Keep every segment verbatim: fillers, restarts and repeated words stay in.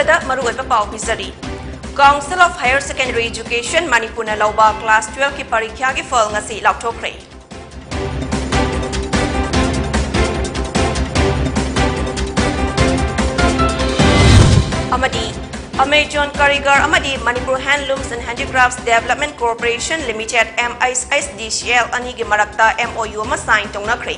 ꯗ ꯃꯔꯨꯑꯣꯏꯕ ꯄꯥꯎ ꯄꯤꯖꯔꯤ꯫ Council of Higher Secondary Education ꯃꯅꯤꯄꯨꯔꯅ ꯂꯧꯕ class twelve ꯀꯤ ꯄꯔꯤꯈ꯭ꯌꯥꯒꯤ ꯐꯜ ꯉꯁꯤ ꯂꯥꯎꯊꯣꯛꯈ꯭ꯔꯦ꯫ ꯑꯃꯗꯤ Amazon Karigar ꯑꯃꯗꯤ Manipur Handlooms and Handicrafts Development Corporation Limited, M H S D C L, ꯑꯅꯤꯒꯤ ꯃꯔꯛꯇ M O U ꯑꯃ sign ꯇꯧꯅꯈ꯭ꯔꯦ꯫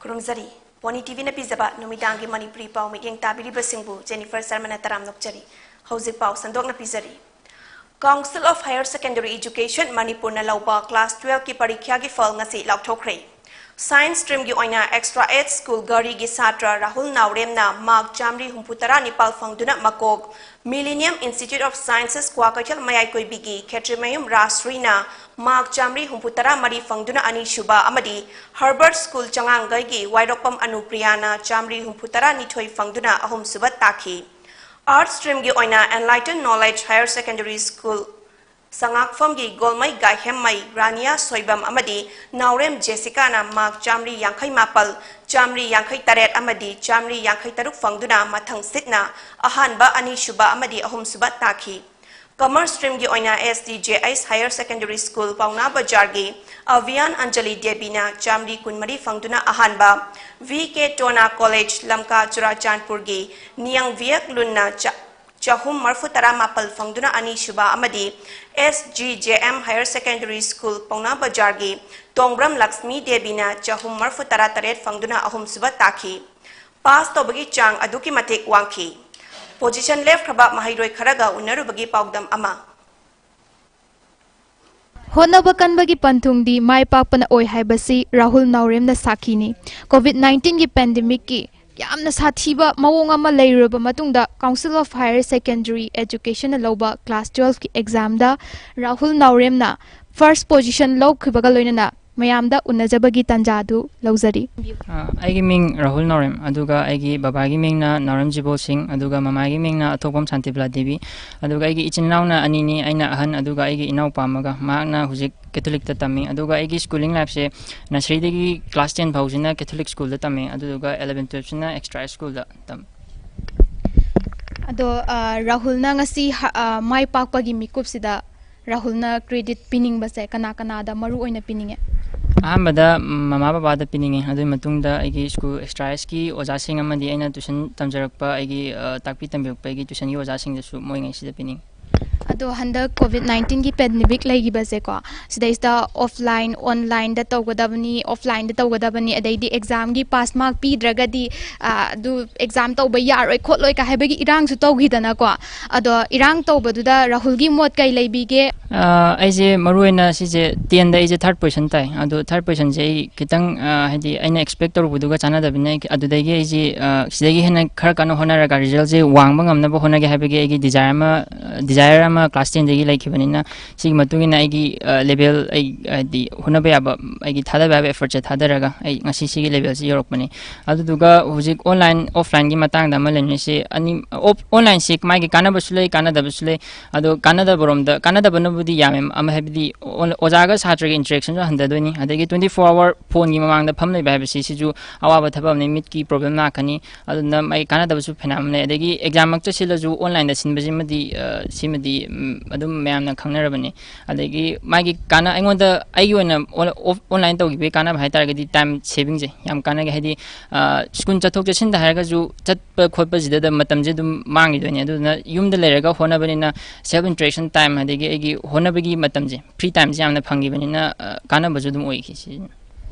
ꯈꯨꯔꯨꯝꯖꯔꯤ꯫ ꯄꯣꯅꯤ ꯇꯤꯚꯤꯅ ꯄꯤꯖꯕ ꯅꯨꯃꯤꯗꯥꯡꯒꯤ ꯃꯅꯤꯄꯨꯔꯤ ꯄꯥꯎ ꯃꯤꯠꯌꯦꯡ ꯇꯥꯕꯤꯔꯤꯕꯁꯤꯡꯕꯨ ꯖꯦꯅꯤꯐꯔ ꯁꯔꯃꯅ ꯇꯔꯥꯝ ꯅꯣꯛꯆꯔꯤ꯫ ꯍꯧꯖꯤꯛ ꯄꯥꯎ ꯁꯟꯗꯣꯛꯅ ꯄꯤꯖꯔꯤ꯫ Council of Higher Secondary Education ꯃꯅꯤꯄꯨꯔꯅ ꯂꯧꯕ class twelve ꯀꯤ ꯄꯔꯤꯈ꯭ꯌꯥꯒꯤ ꯐꯜ ꯉꯁꯤ ꯂꯥꯎꯊꯣꯛꯈ꯭ꯔꯦ꯫ Science stream ꯒꯤ ꯑꯣꯏꯅ extra aid school ꯘꯔꯤꯒꯤ ꯁꯥꯇ꯭ꯔ ꯔꯥꯍꯨꯜ ꯅꯥꯎꯔꯦꯝꯅ mark ꯆꯥꯃꯔꯤ ꯍꯨꯝꯐꯨ ꯇꯔꯥ ꯅꯤꯄꯥꯜ ꯐꯪꯗꯨꯅ ꯃꯀꯣꯛ, Millennium Institute of Sciences Kwakeithel ꯃꯌꯥꯏ ꯀꯣꯏꯕꯤꯒꯤ ꯈꯦꯇ꯭ꯔꯤꯃꯌꯨꯝ ꯔꯥꯖꯁ꯭ꯔꯤꯅ mark ꯆꯥꯃꯔꯤ ꯍꯨꯝꯐꯨ ꯇꯔꯥ ꯃꯔꯤ ꯐꯪꯗꯨꯅ ꯑꯅꯤꯁꯨꯕ ꯑꯃꯗꯤ Herbert School ꯆꯉꯥꯡꯒꯩꯒꯤ ꯋꯥꯏꯔꯣꯛꯄꯝ ꯑꯅꯨꯄ꯭ꯔꯤꯌꯥꯅ ꯆꯥꯃꯔꯤ ꯍꯨꯝꯐꯨ ꯇꯔꯥ ꯅꯤꯊꯣꯏ ꯐꯪꯗꯨꯅ ꯑꯍꯨꯝꯁꯨꯕ ꯇꯥꯈꯤ꯫ Arts stream ꯒꯤ ꯑꯣꯏꯅ Enlighten Knowledge Higher Secondary School ꯁꯉꯥꯛꯐꯝꯒꯤ ꯒꯣꯜꯃꯩ ꯒꯥꯏꯍꯦꯝꯃꯩ ꯔꯥꯅꯤꯌꯥ ꯁꯣꯏꯕꯝ ꯑꯃꯗꯤ ꯅꯥꯎꯔꯦꯝ ꯖꯦꯁꯤꯀꯥꯅ mark ꯆꯥꯃꯔꯤ ꯌꯥꯡꯈꯩ ꯃꯥꯄꯜ, ꯆꯥꯃꯔꯤ ꯌꯥꯡꯈꯩ ꯇꯔꯦꯠ ꯑꯃꯗꯤ ꯆꯥꯃꯔꯤ ꯌꯥꯡꯈꯩ ꯇꯔꯨꯛ ꯐꯪꯗꯨꯅ ꯃꯊꯪ ꯁꯤꯠꯅ ꯑꯍꯥꯟꯕ, ꯑꯅꯤꯁꯨꯕ ꯑꯃꯗꯤ ꯑꯍꯨꯝꯁꯨꯕ ꯇꯥꯈꯤ꯫ Commerce stream ꯒꯤ ꯑꯣꯏꯅ S D J H Higher Secondary School ꯄꯥꯎꯅꯥ ꯕꯖꯥꯔꯒꯤ ꯑꯚꯤꯌꯥꯟ ꯑꯟꯖꯂꯤ ꯗꯦꯕꯤꯅ ꯆꯥꯃꯔꯤ ꯀꯨꯟꯃꯔꯤ ꯐꯪꯗꯨꯅ ꯑꯍꯥꯟꯕ, V K Tona College ꯂꯝꯀꯥ ꯆꯨꯔꯥꯆꯥꯟꯄꯨꯔꯒꯤ ꯅꯤꯌꯥꯡ ꯚꯤꯌꯦꯛ ꯂꯨꯟꯅ ꯆ-, ꯆꯍꯨꯝ ꯃꯔꯤꯐꯨ ꯇꯔꯥ ꯃꯥꯄꯜ ꯐꯪꯗꯨꯅ ꯑꯅꯤꯁꯨꯕ ꯑꯃꯗꯤ S G J M Higher Secondary School ꯄꯥꯎꯅꯥ ꯕꯖꯥꯔꯒꯤ ꯇꯣꯡꯕ꯭ꯔꯝ ꯂꯛꯁꯃꯤ ꯗꯦꯕꯤꯅ ꯆꯍꯨꯝ ꯃꯔꯤꯐꯨ ꯇꯔꯥ ꯇꯔꯦꯠ ꯐꯪꯗꯨꯅ ꯑꯍꯨꯝꯁꯨꯕ ꯇꯥꯈꯤ꯫ Pass ꯇꯧꯕꯒꯤ ꯆꯥꯡ ꯑꯗꯨꯛꯀꯤ ꯃꯇꯤꯛ ꯋꯥꯡꯈꯤ꯫ Position ꯂꯦꯞꯈ꯭ꯔꯕ ꯃꯍꯩꯔꯣꯏ ꯈꯔꯒ ꯎꯅꯔꯨꯕꯒꯤ ꯄꯥꯎꯗꯝ ꯑꯃ꯫ ꯍꯣꯠꯅꯕ ꯀꯟꯕꯒꯤ ꯄꯟꯊꯨꯡꯗꯤ ꯃꯥꯏ ꯄꯥꯛꯄꯅ ꯑꯣꯏ ꯍꯥꯏꯕꯁꯤ ꯔꯥꯍꯨꯜ ꯅꯥꯎꯔꯦꯝꯅ ꯁꯥꯈꯤꯅꯤ꯫ COVID nineteen ꯒꯤ pandemic ꯀꯤ ꯌꯥꯝꯅ ꯁꯥꯊꯤꯕ ꯃꯑꯣꯡ ꯑꯃ ꯂꯩꯔꯨꯔꯕ ꯃꯇꯨꯡꯗ Council of Higher Secondary Education ꯅ ꯂꯧꯕ class twelve ꯀꯤ exam ꯗ ꯔꯥꯍꯨꯜ ꯅꯥꯎꯔꯦꯝꯅ first position ꯂꯧꯈꯤꯕꯒ ꯂꯣꯏꯅꯅ ꯃꯌꯥꯝꯗ ꯎꯅꯖꯕꯒꯤ ꯇꯥꯟꯖꯥꯗꯨ ꯂꯧꯖꯔꯤ꯫ ꯑ, ꯑꯩꯒꯤ ꯃꯤꯡ ꯔꯥꯍꯨꯜ ꯅꯥꯎꯔꯦꯝ, ꯑꯗꯨꯒ ꯑꯩꯒꯤ ꯕꯕꯥꯒꯤ ꯃꯤꯡꯅ ꯅꯥꯎꯔꯦꯝ ꯖꯤꯕꯣꯜ ꯁꯤꯡ, ꯑꯗꯨꯒ ꯃꯃꯥꯒꯤ ꯃꯤꯡꯅ ꯑꯊꯣꯛꯄꯝ ꯁꯥꯟꯇꯤꯕꯂꯥ ꯗꯦꯕꯤ꯫ ꯑꯗꯨꯒ ꯑꯩꯒꯤ ꯏꯆꯤꯟ ꯏꯅꯥꯎꯅ ꯑꯅꯤꯅꯤ, ꯑꯩꯅ ꯑꯍꯟ, ꯑꯗꯨꯒ ꯑꯩꯒꯤ ꯏꯅꯥꯎꯄꯥ ꯑꯃꯒ, ꯃꯍꯥꯛꯅ ꯍꯧꯖꯤꯛ ꯀꯦꯊꯣꯂꯤꯛꯇ ꯇꯝꯃꯤ꯫ ꯑꯗꯨꯒ ꯑꯩꯒꯤ schooling lifeꯁꯦ nurseryꯗꯒꯤ class ten ꯐꯥꯎꯁꯤꯅ ꯀꯦꯊꯣꯂꯤꯛ schoolꯗ ꯇꯝꯃꯤ, ꯑꯗꯨꯗꯨꯒ eleven twelveꯁꯤꯅ extra schoolꯗ ꯇꯝꯃꯤ꯫ ꯑꯗꯣ, ꯑ, ꯔꯥꯍꯨꯜꯅ ꯉꯁꯤ ꯍ-, ꯑ, ꯃꯥꯏ ꯄꯥꯛꯄꯒꯤ ꯃꯤꯀꯨꯞꯁꯤꯗ ꯔꯥꯍꯨꯜꯅ credit ꯄꯤꯅꯤꯡꯕꯁꯦ ꯀꯅꯥ ꯀꯅꯥꯗ ꯃꯔꯨ ꯑꯣꯏꯅ ꯄꯤꯅꯤꯡꯉꯦ? ꯑꯍꯥꯟꯕꯗ, ꯎꯝ, ꯃꯃꯥ ꯕꯕꯥꯗ ꯄꯤꯅꯤꯡꯉꯤ, ꯑꯗꯨꯒꯤ ꯃꯇꯨꯡꯗ ꯑꯩꯒꯤ school extra schoolꯒꯤ ꯑꯣꯖꯥꯁꯤꯡ ꯑꯃꯗꯤ ꯑꯩꯅ tuition ꯇꯝꯖꯔꯛꯄ ꯑꯩꯒꯤ, ꯑ, ꯇꯥꯛꯄꯤ ꯇꯝꯕꯤꯔꯛꯄ ꯑꯩꯒꯤ tuitionꯒꯤ ꯑꯣꯖꯥꯁꯤꯡꯗꯁꯨ ꯃꯣꯏꯉꯩꯁꯤꯗ ꯄꯤꯅꯤꯡꯉꯤ꯫ ꯑꯗꯣ ꯍꯟꯗꯛ COVID nineteenꯒꯤ pandemic ꯂꯩꯈꯤꯕꯁꯦꯀꯣ, ꯁꯤꯗꯩꯁꯤꯗ offline, onlineꯗ ꯇꯧꯒꯗꯕꯅꯤ, offlineꯗ ꯇꯧꯒꯗꯕꯅꯤ, ꯑꯗꯩꯗꯤ examꯒꯤ pass mark ꯄꯤꯗ꯭ꯔꯒꯗꯤ, ꯑ, ꯑꯗꯨ exam ꯇꯧꯕ ꯌꯥꯔꯣꯏ ꯈꯣꯠꯂꯣꯏ ꯀ ꯍꯥꯏꯕꯒꯤ ꯏꯔꯥꯡꯁꯨ ꯇꯧꯈꯤꯗꯅꯀꯣ꯫ ꯑꯗꯣ ꯏꯔꯥꯡ ꯇꯧꯕꯗꯨꯗ ꯔꯥꯍꯨꯜꯒꯤ ꯃꯣꯠ ꯀꯩ ꯂꯩꯕꯤꯒꯦ? ꯑ, ꯑꯩꯁꯦ ꯃꯔꯨꯑꯣꯏꯅ ꯁꯤꯁꯦ tenꯗ ꯑꯩꯁꯦ third position ꯇꯥꯏ꯫ ꯑꯗꯣ third positionꯁꯦ ꯑꯩ ꯈꯤꯇꯪ, ꯑ, ꯍꯥꯏꯗꯤ ꯑꯩꯅ expect ꯇꯧꯔꯨꯕꯗꯨꯒ ꯆꯥꯟꯅꯗꯕꯅꯤꯅ ꯑꯩ ꯑꯗꯨꯗꯒꯤ ꯑꯩꯁꯦ, ꯑ, ꯁꯤꯗꯒꯤ ꯍꯦꯟꯅ ꯈꯔ ꯀꯟꯅ ꯍꯣꯠꯅꯔꯒ resultꯁꯦ ꯋꯥꯡꯕ ꯉꯝꯅꯕ ꯍꯣꯠꯅꯒꯦ ꯍꯥꯏꯕꯒꯤ ꯑꯩꯒꯤ desire ꯑꯃ, ꯑ, desire ꯑꯃ class tenꯗꯒꯤ ꯂꯩꯈꯤꯕꯅꯤꯅ ꯁꯤꯒꯤ ꯃꯇꯨꯡ ꯏꯟꯅ ꯑꯩꯒꯤ, ꯑ, level ꯑꯩ ꯍꯥꯏꯗꯤ ꯍꯣꯠꯅꯕ ꯌꯥꯕ ꯑꯩꯒꯤ ꯊꯥꯗꯕ ꯌꯥꯕ effortꯁꯦ ꯊꯥꯗꯔꯒ ꯑꯩ ꯉꯁꯤ ꯁꯤꯒꯤ levelꯁꯤ ꯌꯧꯔꯛꯄꯅꯤ꯫ ꯑꯗꯨꯗꯨꯒ ꯍꯧꯖꯤꯛ online offlineꯒꯤ ꯃꯇꯥꯡꯗ ꯑꯃ ꯂꯩꯅꯩꯁꯦ ꯑꯅꯤ, off-, onlineꯁꯦ ꯃꯥꯒꯤ ꯀꯥꯟꯅꯕꯁꯨ ꯂꯩ, ꯀꯥꯟꯅꯗꯕꯁꯨ ꯂꯩ꯫ ꯑꯗꯣ ꯀꯥꯟꯅꯗꯕꯔꯣꯝꯗ, ꯀꯥꯟꯅꯗꯕꯅꯕꯨꯗꯤ ꯌꯥꯝꯃꯦ, ꯑꯃ ꯍꯥꯏꯕꯗꯤ ꯑꯣ-, ꯑꯣꯖꯥꯒ ꯁꯥꯇ꯭ꯔꯒꯤ interactionꯁꯨ ꯍꯟꯊꯗꯣꯏꯅꯤ, ꯑꯗꯒꯤ twenty four hour phoneꯒꯤ ꯃꯃꯥꯡꯗ ꯐꯝ ꯂꯩꯕ ꯍꯥꯏꯕꯁꯤ ꯁꯤꯁꯨ ꯑꯋꯥꯕ ꯊꯕꯛ ꯑꯃꯅꯤ, ꯃꯤꯠꯀꯤ problem ꯂꯥꯛꯀꯅꯤ꯫ ꯑꯗꯨꯅ ꯃꯥꯒꯤ ꯀꯥꯟꯅꯗꯕꯁꯨ ꯐꯅꯌꯥꯝ ꯂꯩ꯫ ꯑꯗꯒꯤ examꯃꯛꯇ ꯁꯤꯜꯂꯁꯨ onlineꯗ ꯁꯤꯟꯕꯁꯤꯃꯗꯤ, ꯑ, ꯁꯤꯃꯗꯤ, ꯎꯝ, ꯑꯗꯨꯝ ꯃꯌꯥꯝꯅ ꯈꯪꯅꯔꯕꯅꯤ꯫ ꯑꯗꯒꯤ ꯃꯥꯒꯤ ꯀꯥꯟꯅ-, ꯑꯩꯉꯣꯟꯗ, ꯑꯩꯒꯤ ꯑꯣꯏꯅ on-, off-, online ꯇꯧꯈꯤꯕꯒꯤ ꯀꯥꯟꯅꯕ ꯍꯥꯏ ꯇꯥꯔꯒꯗꯤ time savingꯁꯦ ꯌꯥꯝ ꯀꯥꯟꯅꯒꯦ꯫ ꯍꯥꯏꯗꯤ, ꯑ, school ꯆꯠꯊꯣꯛ ꯆꯠꯁꯤꯟꯗ ꯍꯥꯏꯔꯒꯁꯨ ꯆꯠꯄ ꯈꯣꯠꯄꯁꯤꯗ ꯃꯇꯝꯁꯦ ꯑꯗꯨꯝ ꯃꯥꯡꯈꯤꯗꯣꯏꯅꯦ꯫ ꯑꯗꯨꯗꯨꯅ ꯌꯨꯝꯗ ꯂꯩꯔꯒ ꯍꯣꯠꯅꯕꯅꯤꯅ self interaction time, ꯑꯗꯒꯤ ꯑꯩꯒꯤ ꯍꯣꯠꯅꯕꯒꯤ ꯃꯇꯝꯁꯦ, free timeꯁꯦ ꯌꯥꯝꯅ ꯐꯪꯈꯤꯕꯅꯤꯅ, ꯑ, ꯀꯥꯟꯅꯕꯁꯨ ꯑꯗꯨꯝ ꯑꯣꯏꯈꯤ ꯁꯤꯁꯤꯅ꯫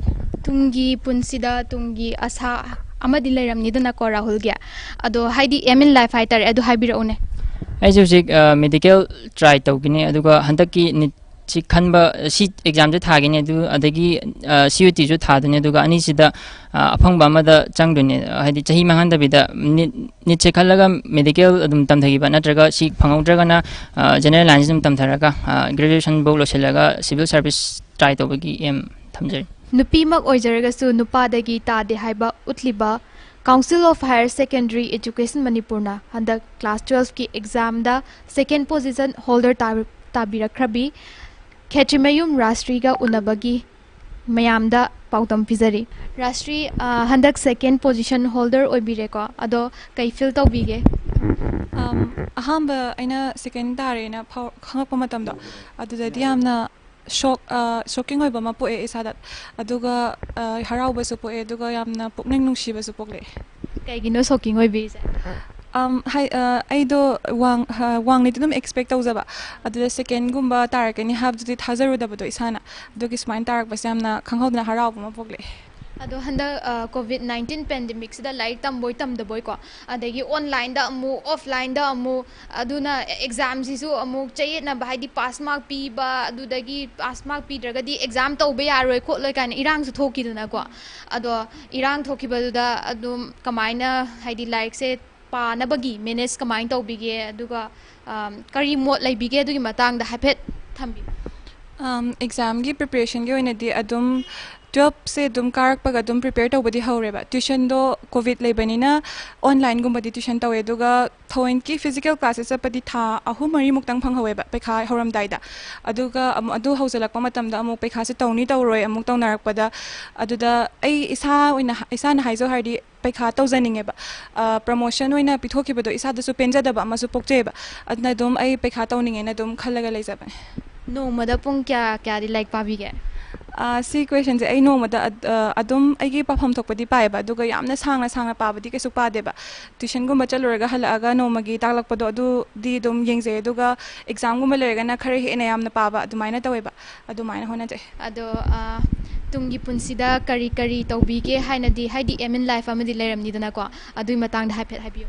ꯇꯨꯡꯒꯤ ꯄꯨꯟꯁꯤꯗ ꯇꯨꯡꯒꯤ ꯑꯁꯥ ꯑꯃꯗꯤ ꯂꯩꯔꯝꯅꯤꯗꯅꯀꯣ ꯔꯥꯍꯨꯜꯒꯤ, ꯑꯗꯣ ꯍꯥꯏꯗꯤ aim in life ꯍꯥꯏꯇꯥꯔꯦ, ꯑꯗꯨ ꯍꯥꯏꯕꯤꯔꯛꯎꯅꯦ꯫ ꯑꯩꯁꯦ ꯍꯧꯖꯤꯛ, ꯑ, medical try ꯇꯧꯒꯅꯤ, ꯑꯗꯨꯒ ꯍꯟꯗꯛꯀꯤ NEETꯁꯤ ꯈꯟꯕ, ꯁꯤ examꯁꯦ ꯊꯥꯒꯅꯤ, ꯑꯗꯨ ꯑꯗꯒꯤ, ꯑ, CUETꯁꯨ ꯊꯥꯗꯣꯏꯅꯤ, ꯑꯗꯨꯒ ꯑꯅꯤꯁꯤꯗ, ꯑ, ꯑꯐꯪꯕ ꯑꯃꯗ ꯆꯪꯗꯣꯏꯅꯤ꯫ ꯍꯥꯏꯗꯤ ꯆꯍꯤ ꯃꯥꯡꯍꯟꯗꯕꯤꯗ NEET, NEETꯁꯦ ꯈꯜꯂꯒ medical ꯑꯗꯨꯝ ꯇꯝꯊꯈꯤꯕ, ꯅꯠꯇ꯭ꯔꯒ ꯁꯤ ꯐꯪꯍꯧꯗ꯭ꯔꯒꯅ, ꯑ, general lineꯁꯤ ꯑꯗꯨꯝ ꯇꯝꯊꯔꯒ, ꯑ, graduation ꯐꯧ ꯂꯣꯏꯁꯤꯜꯂꯒ civil service try ꯇꯧꯕꯒꯤ aim ꯊꯝꯃꯤ꯫ ꯈꯟꯖꯩ꯫ ꯅꯨꯄꯤꯃꯛ ꯑꯣꯏꯖꯔꯒꯁꯨ ꯅꯨꯄꯥꯗꯒꯤ ꯇꯥꯗꯦ ꯍꯥꯏꯕ ꯎꯠꯂꯤꯕ Council of Higher Secondary Education ꯃꯅꯤꯄꯨꯔꯅ ꯍꯟꯗꯛ class twelveꯀꯤ examꯗ second position holder ꯇꯥ-, ꯇꯥꯕꯤꯔꯛꯈ꯭ꯔꯕꯤ ꯈꯦꯇ꯭ꯔꯤꯃꯌꯨꯝ ꯔꯥꯁꯇ꯭ꯔꯤꯒ ꯎꯅꯕꯒꯤ ꯃꯌꯥꯝꯗ ꯄꯥꯎꯗꯝ ꯄꯤꯖꯔꯤ꯫ ꯔꯥꯁꯇ꯭ꯔꯤ, ꯑ, ꯍꯟꯗꯛ second position holder ꯑꯣꯏꯕꯤꯔꯦꯀꯣ, ꯑꯗꯣ ꯀꯩ feel ꯇꯧꯕꯤꯒꯦ? ꯑꯝ, ꯑꯍꯥꯟꯕ ꯑꯩꯅ ꯁꯦꯀꯦꯟ ꯇꯥꯔꯦꯅ ꯐꯥꯎ-, ꯈꯪꯉꯛꯄ ꯃꯇꯝꯗꯣ, ꯑꯗꯨꯗꯗꯤ ꯌꯥꯝꯅ ꯁꯣꯛ ꯁꯣꯛꯀꯤꯡ ꯑꯣꯏꯕ ꯑꯃ ꯄꯣꯛꯑꯦ ꯏꯁꯥꯗ꯫ ꯑꯗꯨꯒ ꯑ, ꯍꯔꯥꯎꯕꯁꯨ ꯄꯣꯛꯑꯦ, ꯑꯗꯨꯒ ꯌꯥꯝꯅ ꯄꯨꯛꯅꯤꯡ ꯅꯨꯡꯁꯤꯕꯁꯨ ꯄꯣꯛꯂꯛꯑꯦ꯫ ꯀꯩꯒꯤꯅꯣ ꯁꯣꯛꯀꯤꯡ ꯑꯣꯏꯕꯤꯔꯤꯁꯦ? ꯑꯝ, ꯍꯥꯏ-, ꯑ, ꯑꯩꯗꯣ ꯋꯥꯡ-, ꯑ, ꯋꯥꯡꯅꯤꯗꯤ ꯑꯗꯨꯝ ꯑꯦꯛꯁꯄꯦꯛ ꯇꯧꯖꯕ, ꯑꯗꯨꯗ ꯁꯦꯀꯦꯟꯒꯨꯝꯕ ꯇꯥꯔꯛꯀꯅꯤ ꯍꯥꯏꯕꯗꯨꯗꯤ ꯊꯥꯖꯔꯨꯗꯕꯗꯣ ꯏꯁꯥꯅ꯫ ꯑꯗꯨꯒꯤ ꯁꯨꯃꯥꯏꯅ ꯇꯥꯔꯛꯄꯁꯦ ꯌꯥꯝꯅ ꯈꯪꯍꯧꯗꯅ ꯍꯔꯥꯎꯕ ꯑꯃ ꯄꯣꯛꯂꯛꯑꯦ꯫ ꯑꯗꯣ ꯍꯟꯗꯛ, ꯑ, COVID nineteen pandemicꯁꯤꯗ ꯂꯥꯏꯔꯤꯛ ꯇꯝꯕꯣꯏ ꯇꯝꯗꯕꯣꯏꯀꯣ, ꯑꯗꯒꯤ online-ꯗ ꯑꯃꯨꯛ, offline-ꯗ ꯑꯃꯨꯛ, ꯑꯗꯨꯅ examꯁꯤꯁꯨ ꯑꯃꯨꯛ ꯆꯌꯦꯠꯅꯕ, ꯍꯥꯏꯗꯤ pass mark ꯄꯤꯕ, ꯑꯗꯨꯗꯒꯤ pass mark ꯄꯤꯗ꯭ꯔꯒꯗꯤ exam ꯇꯧꯕ ꯌꯥꯔꯣꯏ ꯈꯣꯠꯂꯣꯏ ꯀꯥꯏꯅ ꯏꯔꯥꯡꯁꯨ ꯊꯣꯛꯈꯤꯗꯅꯀꯣ꯫ ꯑꯗꯣ ꯏꯔꯥꯡ ꯊꯣꯛꯈꯤꯕꯗꯨꯗ ꯑꯗꯨꯝ ꯀꯃꯥꯏꯅ, ꯍꯥꯏꯗꯤ ꯂꯥꯏꯔꯤꯛꯁꯦ ꯄꯥꯅꯕꯒꯤ manage ꯀꯃꯥꯏꯅ ꯇꯧꯕꯤꯒꯦ? ꯑꯗꯨꯒ, ꯑꯝ, ꯀꯔꯤ ꯃꯣꯠ ꯂꯩꯕꯤꯒꯦ ꯑꯗꯨꯒꯤ ꯃꯇꯥꯡꯗ ꯍꯥꯏꯐꯦꯠ ꯊꯝꯕꯤꯌꯨ꯫ ꯑꯝ, examꯒꯤ preparationꯒꯤ ꯑꯣꯏꯅꯗꯤ ꯑꯗꯨꯝ twelveꯁꯦ ꯑꯗꯨꯝ ꯀꯥꯔꯛꯄꯒ ꯑꯗꯨꯝ prepare ꯇꯧꯕꯗꯤ ꯍꯧꯔꯦꯕ꯫ Tuitionꯗꯣ COVID ꯂꯩꯕꯅꯤꯅ onlineꯒꯨꯝꯕꯗꯤ tuition ꯇꯧꯋꯦ, ꯑꯗꯨꯒ ꯊꯑꯣꯏꯟꯀꯤ physical classꯁꯦ ꯆꯠꯄꯗꯤ ꯊꯥ ꯑꯍꯨꯝ ꯃꯔꯤꯃꯨꯛꯇꯪ ꯐꯪꯍꯧꯋꯦꯕ ꯄꯩꯈꯥ ꯍꯧꯔꯝꯗꯥꯏꯗ꯫ ꯑꯗꯨꯒ ꯑꯃꯨꯛ ꯑꯗꯨ ꯍꯧꯖꯤꯜꯂꯛꯄ ꯃꯇꯝꯗ ꯑꯃꯨꯛ ꯄꯩꯈꯥꯁꯦ ꯇꯧꯅꯤ ꯇꯧꯔꯣꯏ ꯑꯃꯨꯛ ꯇꯧꯅꯔꯛꯄꯗ, ꯑꯗꯨꯗ ꯑꯩ ꯏꯁꯥ ꯑꯣꯏꯅ, ꯏꯁꯥꯅ ꯍꯥꯏꯖꯧ ꯍꯥꯏꯔꯗꯤ ꯄꯩꯈꯥ ꯇꯧꯖꯅꯤꯡꯉꯦꯕ꯫ ꯑ, promotion ꯑꯣꯏꯅ ꯄꯤꯊꯣꯛꯈꯤꯕꯗꯣ ꯏꯁꯥꯗꯁꯨ ꯄꯦꯟꯖꯗꯕ ꯑꯃꯁꯨ ꯄꯣꯛꯆꯩꯑꯕ꯫ ꯑꯗꯨꯅ ꯑꯗꯨꯝ ꯑꯩ ꯄꯩꯈꯥ ꯇꯧꯅꯤꯡꯉꯦꯅ ꯑꯗꯨꯝ ꯈꯜꯂꯒ ꯂꯩꯖꯕꯅꯦ꯫ ꯅꯣꯡꯃꯗ ꯄꯨꯡ ꯀꯌꯥ ꯀꯌꯥꯗꯤ ꯂꯥꯏꯔꯤꯛ ꯄꯥꯕꯤꯒꯦ? ꯑ, ꯁꯤ questionꯁꯦ ꯑꯩ ꯅꯣꯡꯃꯗ ꯑꯗ-, ꯑ, ꯑꯗꯨꯝ ꯑꯩꯒꯤ ꯄꯥꯐꯝ ꯊꯣꯛꯄꯗꯤ ꯄꯥꯏꯌꯦꯕ, ꯑꯗꯨꯒ ꯌꯥꯝꯅ ꯁꯥꯡꯅ ꯁꯥꯡꯅ ꯄꯥꯕꯗꯤ ꯀꯩꯁꯨ ꯄꯥꯗꯦꯕ꯫ Tuitionꯒꯨꯝꯕ ꯆꯠꯂꯨꯔꯒ ꯍꯜꯂꯛꯑꯒ ꯅꯣꯡꯃꯒꯤ ꯇꯥꯛꯂꯛꯄꯗꯣ ꯑꯗꯨꯗꯤ ꯑꯗꯨꯝ ꯌꯦꯡꯖꯩ, ꯑꯗꯨꯒ examꯒꯨꯝꯕ ꯂꯩꯔꯒꯅ ꯈꯔ ꯍꯦꯟꯅ ꯌꯥꯝꯅ ꯄꯥꯕ ꯑꯗꯨꯃꯥꯏꯅ ꯇꯧꯋꯦꯕ꯫ ꯑꯗꯨꯃꯥꯏꯅ ꯍꯣꯠꯅꯖꯩ꯫ ꯑꯗꯣ, ꯑ, ꯇꯨꯡꯒꯤ ꯄꯨꯟꯁꯤꯗ ꯀꯔꯤ ꯀꯔꯤ ꯇꯧꯕꯤꯒꯦ ꯍꯥꯏꯅꯗꯤ, ꯍꯥꯏꯗꯤ aim in life ꯑꯃꯗꯤ ꯂꯩꯔꯝꯅꯤꯗꯅꯀꯣ, ꯑꯗꯨꯒꯤ ꯃꯇꯥꯡꯗ ꯍꯥꯏꯐꯦꯠ ꯍꯥꯏꯕꯤꯌꯨ꯫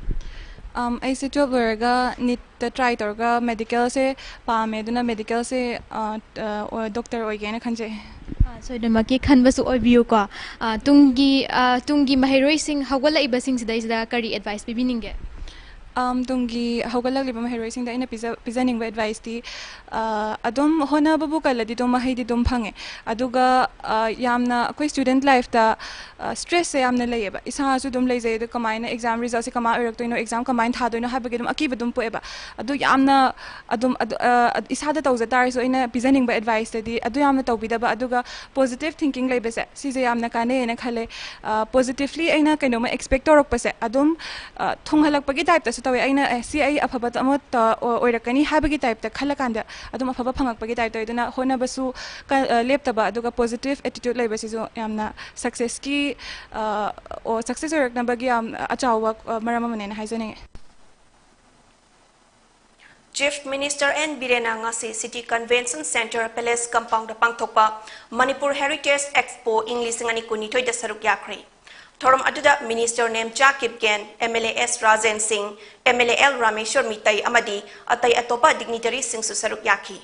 ꯑꯝ, ꯑꯩꯁꯦ twelve ꯂꯣꯏꯔꯒ NEETꯇ try ꯇꯧꯔꯒ medicalꯁꯦ ꯄꯥꯝꯃꯦ, ꯑꯗꯨꯅ medicalꯁꯦ, ꯑ, ꯑ, ꯑꯣ-, doctor ꯑꯣꯏꯒꯦꯅ ꯈꯟꯖꯩ꯫ ꯑ, ꯁꯣꯏꯗꯅꯃꯛꯀꯤ ꯈꯟꯕꯁꯨ ꯑꯣꯏꯕꯤꯌꯨꯀꯣ꯫ ꯑ, ꯇꯨꯡꯒꯤ, ꯑ, ꯇꯨꯡꯒꯤ ꯃꯍꯩꯔꯣꯏꯁꯤꯡ ꯍꯧꯒꯠꯂꯛꯏꯕꯁꯤꯡꯁꯤꯗꯩꯁꯤꯗ ꯀꯔꯤ advice ꯄꯤꯕꯤꯅꯤꯡꯒꯦ? ꯑꯝ, ꯇꯨꯡꯒꯤ ꯍꯧꯒꯠꯂꯛꯂꯤꯕ ꯃꯍꯩꯔꯣꯏꯁꯤꯡꯗ ꯑꯩꯅ ꯄꯤꯖ-, ꯄꯤꯖꯅꯤꯡꯕ adviceꯇꯤ, ꯑ, ꯑꯗꯨꯝ ꯍꯣꯠꯅꯕꯕꯨ ꯀꯜꯂꯗꯤ ꯑꯗꯨꯝ ꯃꯍꯩꯗꯤ ꯑꯗꯨꯝ ꯐꯪꯉꯦ꯫ ꯑꯗꯨꯒ, ꯑ, ꯌꯥꯝꯅ ꯑꯩꯈꯣꯏ student lifeꯇ, ꯑ, stressꯁꯦ ꯌꯥꯝꯅ ꯂꯩꯌꯦꯕ꯫ ꯏꯁꯥꯁꯨ ꯑꯗꯨꯝ ꯂꯩꯖꯩ, ꯑꯗꯣ ꯀꯃꯥꯏꯅ exam resultꯁꯦ ꯀꯃꯥꯏꯅ ꯑꯣꯏꯔꯛꯇꯣꯏꯅꯣ, exam ꯀꯃꯥꯏꯅ ꯊꯥꯗꯣꯏꯅꯣ ꯍꯥꯏꯕꯒꯤ ꯑꯗꯨꯝ ꯑꯀꯤꯕ ꯑꯗꯨꯝ ꯄꯣꯛꯑꯦꯕ꯫ ꯑꯗꯨ ꯌꯥꯝꯅ ꯑꯗꯨꯝ ꯑꯗꯨ, ꯑ, ꯏꯁꯥꯗ ꯇꯧꯖ ꯇꯥꯔꯁꯨ ꯑꯩꯅ ꯄꯤꯖꯅꯤꯡꯕ adviceꯇꯗꯤ ꯑꯗꯨ ꯌꯥꯝꯅ ꯇꯧꯕꯤꯗꯕ, ꯑꯗꯨꯒ positive thinking ꯂꯩꯕꯁꯦ, ꯁꯤꯁꯦ ꯌꯥꯝꯅ ꯀꯥꯟꯅꯩꯌꯦꯅ ꯈꯜꯂꯦ꯫ ꯑ, positively ꯑꯩꯅ ꯀꯩꯅꯣꯝꯃ expect ꯇꯧꯔꯛꯄꯁꯦ ꯑꯗꯨꯝ, ꯑ, ꯊꯨꯡꯍꯜꯂꯛꯄꯒꯤ typeꯇꯁꯨ ꯇꯧꯋꯦ꯫ ꯑꯩꯅ, "ꯑꯦ, ꯁꯤ ꯑꯩ ꯑꯐꯕ ꯑꯃ ꯇ-, ꯑꯣ-, ꯑꯣꯏꯔꯛꯀꯅꯤ" ꯍꯥꯏꯕꯒꯤ typeꯇ ꯈꯜꯂꯀꯥꯟꯗ ꯑꯗꯨꯝ ꯑꯐꯕ ꯐꯪꯉꯛꯄꯒꯤ type ꯇꯧꯋꯦ꯫ ꯑꯗꯨꯅ ꯍꯣꯠꯅꯕꯁꯨ ꯀ-, ꯑ, ꯂꯦꯞꯇꯕ, ꯑꯗꯨꯒ positive attitude ꯂꯩꯕꯁꯤꯁꯨ ꯌꯥꯝꯅ successꯀꯤ, ꯑ, ꯑꯣ, success ꯑꯣꯏꯔꯛꯅꯕꯒꯤ ꯌꯥꯝ ꯑꯆꯥꯎꯕ, ꯑ, ꯃꯔꯝ ꯑꯃꯅꯦꯅ ꯍꯥꯏꯖꯅꯤꯡꯉꯦ꯫ Chief Minister N ꯕꯤꯔꯦꯟꯅ ꯉꯁꯤ City Convention Center Palace compoundꯗ ꯄꯥꯡꯊꯣꯛꯄ Manipur Heritage Expo ꯏꯪ ꯂꯤꯁꯤꯡ ꯑꯅꯤ ꯀꯨꯟꯅꯤꯊꯣꯏꯗ ꯁꯔꯨꯛ ꯌꯥꯈ꯭ꯔꯦ꯫ ꯊꯧꯔꯝ ꯑꯗꯨꯗ Minister ꯅꯦꯝꯆꯥ ꯀꯤꯞꯒꯦꯟ, MLA ꯑꯦꯁ ꯔꯥꯖꯦꯟ ꯁꯤꯡ, MLA ꯑꯦꯜ ꯔꯥꯃꯦꯁ꯭ꯋꯔ ꯃꯤꯇꯩ ꯑꯃꯗꯤ ꯑꯇꯩ ꯑꯇꯣꯞꯄ dignitaryꯁꯤꯡꯁꯨ ꯁꯔꯨꯛ ꯌꯥꯈꯤ꯫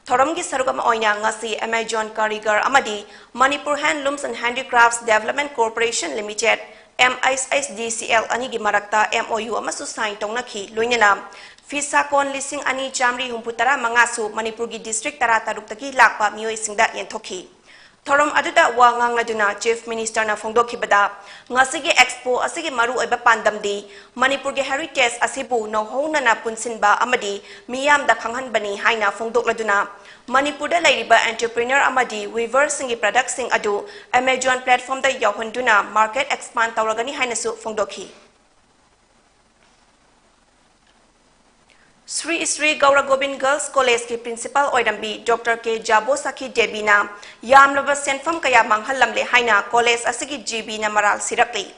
ꯊꯧꯔꯝꯒꯤ ꯁꯔꯨꯛ ꯑꯃ ꯑꯣꯏꯅ ꯉꯁꯤ Amazon ꯀꯥꯔꯤꯒꯔ ꯑꯃꯗꯤ Manipur Handlooms and Handicrafts Development Corporation Limited, MHHDCL ꯑꯅꯤꯒꯤ ꯃꯔꯛꯇ MOU ꯑꯃꯁꯨ sign ꯇꯧꯅꯈꯤ꯫ ꯂꯣꯏꯅꯅ ꯐꯤ ꯁꯥꯀꯣꯟ ꯂꯤꯁꯤꯡ ꯑꯅꯤ ꯆꯥꯃꯔꯤ ꯍꯨꯝꯐꯨ ꯇꯔꯥ ꯃꯉꯥꯁꯨ ꯃꯅꯤꯄꯨꯔꯒꯤ district ꯇꯔꯥꯇꯔꯨꯛꯇꯒꯤ ꯂꯥꯛꯄ ꯃꯤꯑꯣꯏꯁꯤꯡꯗ ꯌꯦꯟꯊꯣꯛꯈꯤ꯫ ꯊꯧꯔꯝ ꯑꯗꯨꯗ ꯋꯥ ꯉꯥꯡꯂꯗꯨꯅ Chief Ministerꯅ ꯐꯣꯡꯗꯣꯛꯈꯤꯕꯗ, ꯉꯁꯤꯒꯤ expo ꯑꯁꯤꯒꯤ ꯃꯔꯨꯑꯣꯏꯕ ꯄꯥꯟꯗꯝꯗꯤ ꯃꯅꯤꯄꯨꯔꯒꯤ heritage ꯑꯁꯤꯕꯨ ꯅꯧꯍꯧꯅꯅ ꯄꯨꯟꯁꯤꯟꯕ ꯑꯃꯗꯤ ꯃꯤꯌꯥꯝꯗ ꯈꯪꯍꯟꯕꯅꯤ ꯍꯥꯏꯅ ꯐꯣꯡꯗꯣꯛꯂꯗꯨꯅ, ꯃꯅꯤꯄꯨꯔꯗ ꯂꯩꯔꯤꯕ entrepreneur ꯑꯃꯗꯤ weaverꯁꯤꯡꯒꯤ productꯁꯤꯡ ꯑꯗꯨ Amazon platformꯗ ꯌꯧꯍꯟꯗꯨꯅ market expand ꯇꯧꯔꯒꯅꯤ ꯍꯥꯏꯅꯁꯨ ꯐꯣꯡꯗꯣꯛꯈꯤ꯫ Shri Shri Gour Gobin Girls Collegeꯀꯤ principal ꯑꯣꯏꯔꯝꯕꯤ Doctor ꯀꯦ ꯖꯥꯕꯣ ꯁꯈꯤ ꯗꯦꯕꯤꯅ ꯌꯥꯝꯂꯕ ꯁꯦꯟꯐꯝ ꯀꯌꯥ ꯃꯥꯡꯍꯜꯂꯝꯂꯦ ꯍꯥꯏꯅ college ꯑꯁꯤꯒꯤ GBꯅ ꯃꯔꯥꯜ ꯁꯤꯔꯛꯂꯤ꯫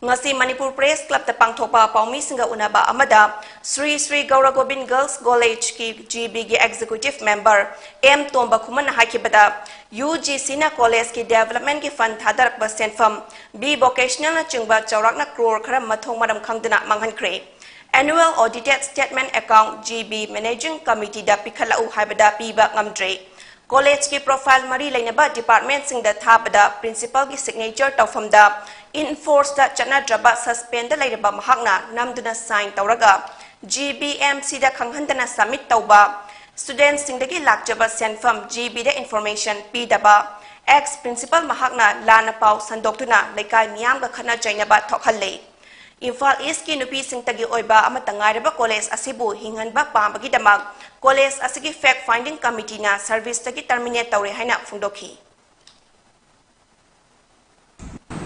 ꯉꯁꯤ ꯃꯅꯤꯄꯨꯔ Press Clubꯇ ꯄꯥꯡꯊꯣꯛꯄ ꯄꯥꯎꯃꯤꯁꯤꯡꯒ ꯎꯅꯕ ꯑꯃꯗ ꯁ꯭ꯔꯤ ꯁ꯭ꯔꯤ ꯒꯧꯔ ꯒꯣꯕꯤꯟ Girls Collegeꯀꯤ GBꯒꯤ executive member ꯑꯦꯝ ꯇꯣꯝꯕ ꯈꯨꯃꯟꯅ ꯍꯥꯏꯈꯤꯕꯗ, UGCꯅ collegeꯀꯤ developmentꯀꯤ fund ꯊꯥꯗꯔꯛꯄ ꯁꯦꯟꯐꯝ, B Vocationalꯅꯆꯤꯡꯕ ꯆꯥꯎꯔꯥꯛꯅ crore ꯈꯔ ꯃꯊꯣꯡ ꯃꯔꯝ ꯈꯪꯗꯅ ꯃꯥꯡꯍꯟꯈ꯭ꯔꯦ꯫ Annual audited statement account GB Managing Committeeꯗ ꯄꯤꯈꯠꯂꯛꯎ ꯍꯥꯏꯕꯗ ꯄꯤꯕ ꯉꯝꯗ꯭ꯔꯦ꯫ College ꯀꯤ profile ꯃꯔꯤ ꯂꯩꯅꯕ department ꯁꯤꯡꯗ ꯊꯥꯕꯗ principal ꯒꯤ signature ꯇꯧꯐꯝꯗ enforce ꯗ ꯆꯠꯅꯗ꯭ꯔꯕ suspend ꯗ ꯂꯩꯔꯕ ꯃꯍꯥꯛꯅ ꯅꯝꯗꯨꯅ sign ꯇꯧꯔꯒ G B M C ꯗ ꯈꯪꯍꯟꯗꯅ submit ꯇꯧꯕ, student ꯁꯤꯡꯗꯒꯤ ꯂꯥꯛꯆꯕ ꯁꯦꯟꯐꯝ G B ꯗ information ꯄꯤꯗꯕ, ex principal ꯃꯍꯥꯛꯅ ꯂꯥꯟꯅ ꯄꯥꯎ ꯁꯟꯗꯣꯛꯇꯨꯅ ꯂꯩꯀꯥꯏ ꯃꯤꯌꯥꯝꯒ ꯈꯠꯅ ꯆꯩꯅꯕ ꯊꯣꯛꯍꯜꯂꯤ꯫ ꯏꯝꯐꯥꯜ East ꯀꯤ ꯅꯨꯄꯤꯁꯤꯡꯇꯒꯤ ꯑꯣꯏꯕ ꯑꯃꯠꯇ ꯉꯥꯏꯔꯕ college ꯑꯁꯤꯕꯨ ꯍꯤꯡꯍꯟꯕ ꯄꯥꯝꯕꯒꯤꯗꯃꯛ college ꯑꯁꯤꯒꯤ fact finding committee ꯅ service ꯇꯒꯤ terminate ꯇꯧꯔꯦ ꯍꯥꯏꯅ ꯐꯣꯡꯗꯣꯛꯈꯤ꯫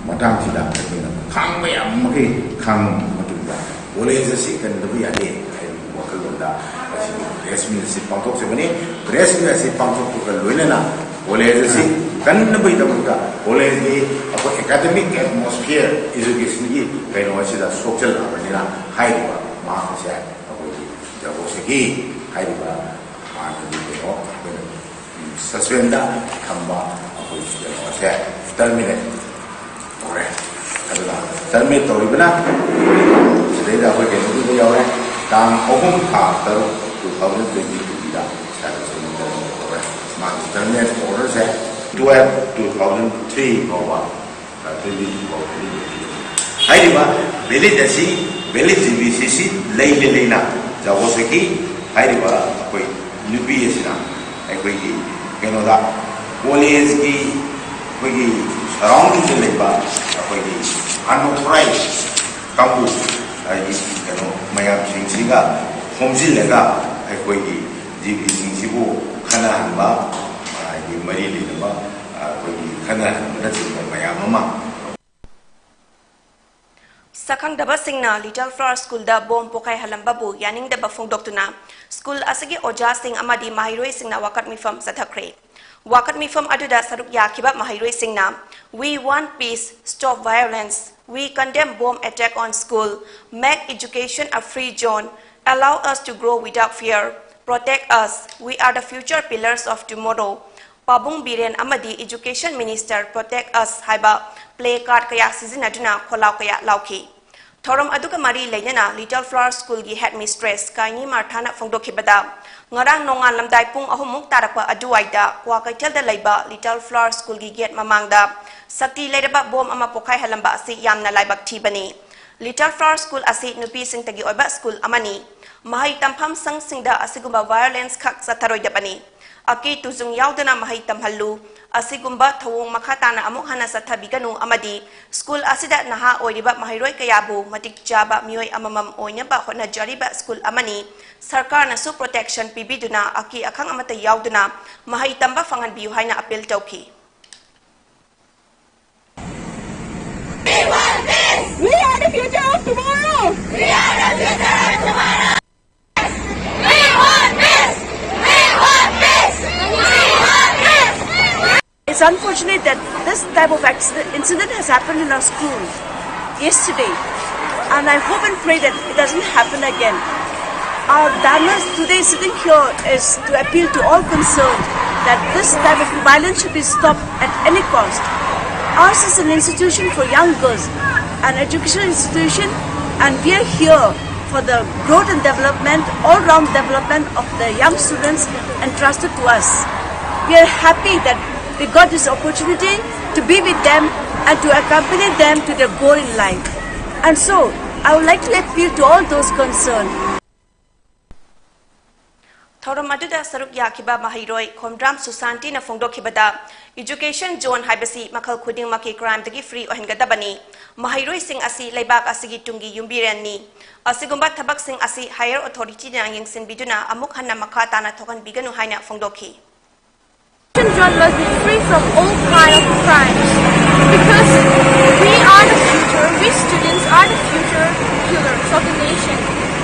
ꯃꯇꯥꯡꯁꯤꯗ ꯑꯩꯈꯣꯏꯅ ꯈꯥꯡꯕ ꯌꯥꯕ ꯃꯈꯩ ꯈꯥꯡꯉꯕ ꯃꯇꯨꯡꯗ college ꯑꯁꯤ ꯀꯟꯗꯕ ꯌꯥꯗꯦ ꯍꯥꯏꯕꯒꯤ ꯋꯥꯈꯜꯂꯣꯟꯗ ꯉꯁꯤꯒꯤ press meet ꯑꯁꯤ ꯄꯥꯡꯊꯣꯛꯆꯕꯅꯤ꯫ Press meet ꯑꯁꯤ ꯄꯥꯡꯊꯣꯛꯄꯒ ꯂꯣꯏꯅꯅ college ꯑꯁꯤ ꯀꯟꯅꯕꯒꯤꯗꯃꯛꯇ college ꯀꯤ ꯑꯩꯈꯣꯏ academic atmosphere, education ꯒꯤ ꯀꯩꯅꯣ ꯑꯁꯤꯗ ꯁꯣꯛꯆꯜꯂꯛꯑꯕꯅꯤꯅ ꯍꯥꯏꯔꯤꯕ ꯃꯍꯥꯛ ꯑꯁꯦ ꯑꯩꯈꯣꯏꯒꯤ ꯖꯒꯣꯁꯒꯤ ꯍꯥꯏꯔꯤꯕ ꯃꯥꯒꯤ ꯀꯩꯅꯣ ꯑꯩꯈꯣꯏꯅ suspend ꯗ ꯊꯝꯕ ꯑꯩꯈꯣꯏ ꯀꯩꯅꯣꯁꯦ terminate ꯇꯧꯔꯦ꯫ ꯑꯗꯨꯅ terminate ꯇꯧꯔꯤꯕꯅ ꯁꯤꯗꯩꯗ ꯑꯩꯈꯣꯏ ꯀꯩꯅꯣꯗꯨꯗ ꯌꯥꯎꯔꯦ꯫ ꯇꯥꯡ ꯑꯍꯨꯝ ꯊꯥ ꯇꯔꯨꯛ two thousand twenty two ꯗ ꯁꯥꯏꯕꯔ ꯁꯦꯜ ꯇꯧꯔꯦ꯫ ꯃꯥꯒꯤ terminate order ꯁꯦ twelve two thousand three ꯐꯥꯎꯕ ꯇ꯭ꯋꯦꯟꯇꯤ ꯐꯥꯎꯕ valid ꯑꯣꯏꯈꯤꯕꯅꯤ꯫ ꯍꯥꯏꯔꯤꯕ valid ꯑꯁꯤ valid G B C ꯁꯤ ꯂꯩꯅ ꯂꯩꯅ ꯖꯒꯣꯁꯒꯤ ꯍꯥꯏꯔꯤꯕ ꯑꯩꯈꯣꯏ ꯅꯨꯄꯤ ꯑꯁꯤꯅ ꯑꯩꯈꯣꯏꯒꯤ ꯀꯩꯅꯣꯗ college ꯀꯤ ꯑꯩꯈꯣꯏꯒꯤ surrounding ꯗ ꯂꯩꯕ ꯑꯩꯈꯣꯏꯒꯤ unauthorized ꯀꯥꯡꯕꯨ ꯍꯥꯏꯗꯤ ꯀꯩꯅꯣ ꯃꯌꯥꯝꯁꯤꯡꯁꯤꯒ ꯈꯣꯝꯖꯤꯜꯂꯒ ꯑꯩꯈꯣꯏꯒꯤ G B ꯁꯤꯡꯁꯤꯕꯨ ꯈꯠꯅꯍꯟꯕ, ꯍꯥꯏꯗꯤ ꯃꯔꯤ ꯂꯩꯅꯕ ꯑꯩꯈꯣꯏꯒꯤ ꯈꯠꯅꯍꯟꯕꯅꯆꯤꯡꯕ ꯃꯌꯥꯝ ꯑꯃ꯫ ꯁꯛꯈꯪꯗꯕꯁꯤꯡꯅ Little Flower School ꯗ bomb ꯄꯣꯈꯥꯏꯍꯜꯂꯝꯕꯕꯨ ꯌꯥꯅꯤꯡꯗꯕ ꯐꯣꯡꯗꯣꯛꯇꯨꯅ school ꯑꯁꯤꯒꯤ ꯑꯣꯖꯥꯁꯤꯡ ꯑꯃꯗꯤ ꯃꯍꯩꯔꯣꯏꯁꯤꯡꯅ ꯋꯥꯀꯠ ꯃꯤꯐꯝ ꯆꯠꯊꯈ꯭ꯔꯦ꯫ ꯋꯥꯀꯠ ꯃꯤꯐꯝ ꯑꯗꯨꯗ ꯁꯔꯨꯛ ꯌꯥꯈꯤꯕ ꯃꯍꯩꯔꯣꯏꯁꯤꯡꯅ, "We want peace, stop violence, we condemn bomb attack on school, make education a free zone, allow us to grow without fear, protect us, we are the future pillars of tomorrow, ꯄꯥꯕꯨꯡ ꯕꯤꯔꯦꯟ ꯑꯃꯗꯤ Education Minister Protect Us" ꯍꯥꯏꯕ play card ꯀꯌꯥ ꯁꯤꯖꯤꯟꯅꯗꯨꯅ ꯈꯣꯜꯂꯥꯎ ꯀꯌꯥ ꯂꯥꯎꯈꯤ꯫ ꯊꯧꯔꯝ ꯑꯗꯨꯒ ꯃꯔꯤ ꯂꯩꯅꯅ Little Flower School ꯒꯤ headmistress ꯀꯥꯏꯅꯤ ꯃꯥꯔꯊꯥꯅ ꯐꯣꯡꯗꯣꯛꯈꯤꯕꯗ, ꯉꯔꯥꯡ ꯅꯣꯡꯉꯥꯜꯂꯝꯗꯥꯏ ꯄꯨꯡ ꯑꯍꯨꯝꯃꯨꯛ ꯇꯥꯔꯛꯄ ꯑꯗꯨꯋꯥꯏꯗ ꯀ꯭ꯋꯥꯀꯩꯊꯦꯜꯗ ꯂꯩꯕ ꯂꯤꯇꯜ ꯐ꯭ꯂꯥꯋꯔ ꯁ꯭ꯀꯨꯜꯒꯤ ꯒꯦꯠ ꯃꯃꯥꯡꯗ ꯁꯛꯇꯤ ꯂꯩꯔꯕ ꯕꯣꯝ ꯑꯃ ꯄꯣꯈꯥꯏꯍꯜꯂꯝꯕ ꯑꯁꯤ ꯌꯥꯝꯅ ꯂꯥꯏꯕꯛ ꯊꯤꯕꯅꯤ꯫ ꯂꯤꯇꯜ ꯐ꯭ꯂꯥꯋꯔ ꯁ꯭ꯀꯨꯜ ꯑꯁꯤ ꯅꯨꯄꯤꯁꯤꯡꯇꯒꯤ ꯑꯣꯏꯕ ꯁ꯭ꯀꯨꯜ ꯑꯃꯅꯤ꯫ ꯃꯍꯩ ꯇꯝꯐꯝ ꯁꯪꯁꯤꯡꯗ ꯑꯁꯤꯒꯨꯝꯕ violence ꯈꯛ ꯆꯠꯊꯔꯣꯏꯗꯕꯅꯤ꯫ ꯑꯀꯤ ꯇꯨꯖꯨꯡ ꯌꯥꯎꯗꯅ ꯃꯍꯩ ꯇꯝꯍꯜꯂꯨ꯫ ꯑꯁꯤꯒꯨꯝꯕ ꯊꯧꯑꯣꯡ ꯃꯈꯥ ꯇꯥꯅ ꯑꯃꯨꯛ ꯍꯟꯅ ꯆꯠꯊꯕꯤꯒꯅꯨ ꯑꯃꯗꯤ ꯁ꯭ꯀꯨꯜ ꯑꯁꯤꯗ ꯅꯍꯥ ꯑꯣꯏꯔꯤꯕ ꯃꯍꯩꯔꯣꯏ ꯀꯌꯥꯕꯨ ꯃꯇꯤꯛ ꯆꯥꯕ ꯃꯤꯑꯣꯏ ꯑꯃꯃꯝ ꯑꯣꯏꯅꯕ ꯍꯣꯠꯅꯖꯔꯤꯕ ꯁ꯭ꯀꯨꯜ ꯑꯃꯅꯤ꯫ ꯁꯔꯀꯥꯔꯅꯁꯨ protection ꯄꯤꯕꯤꯗꯨꯅ ꯑꯀꯤ ꯑꯈꯪ ꯑꯃꯠꯇ ꯌꯥꯎꯗꯅ ꯃꯍꯩ ꯇꯝꯕ ꯐꯪꯍꯟꯕꯤꯌꯨ ꯍꯥꯏꯅ appeal ꯇꯧꯈꯤ꯫ We are the future of tomorrow. We are the future of tomorrow. We want peace. We want peace. We want peace. It's unfortunate that this type of accident, incident has happened in our school yesterday, and I hope and pray that it doesn't happen again. Our banner today sitting here is to appeal to all concerned that this type of violence should be stopped at any cost. Ours is an institution for young girls, an educational institution, and we are here for the growth and development, all-round development of the young students entrusted to us. We are happy that we got this opportunity to be with them and to accompany them to their goal in life. And so, I would like to appeal to all those concerned. ꯊꯧꯔꯝ ꯑꯗꯨꯗ ꯁꯔꯨꯛ ꯌꯥꯈꯤꯕ ꯃꯍꯩꯔꯣꯏ Khomdram ꯁꯨꯁꯥꯟꯇꯤꯅ ꯐꯣꯡꯗꯣꯛꯈꯤꯕꯗ, education zone ꯍꯥꯏꯕꯁꯤ ꯃꯈꯜ ꯈꯨꯗꯤꯡꯃꯛꯀꯤ crimeꯗꯒꯤ free ꯑꯣꯏꯍꯟꯒꯗꯕꯅꯤ꯫ ꯃꯍꯩꯔꯣꯏꯁꯤꯡ ꯑꯁꯤ ꯂꯩꯕꯥꯛ ꯑꯁꯤꯒꯤ ꯇꯨꯡꯒꯤ ꯌꯨꯝꯕꯤꯔꯦꯜꯅꯤ꯫ ꯑꯁꯤꯒꯨꯝꯕ ꯊꯕꯛꯁꯤꯡ ꯑꯁꯤ higher authorityꯅ ꯌꯦꯡꯁꯤꯟꯕꯤꯗꯨꯅ ꯑꯃꯨꯛ ꯍꯟꯅ ꯃꯈꯥ ꯇꯥꯅ ꯊꯣꯛꯍꯟꯕꯤꯒꯅꯨ ꯍꯥꯏꯅ ꯐꯣꯡꯗꯣꯛꯈꯤ꯫ Education zone must be free from all kind of crimes because we are the future, we students are the future pillars of the nation.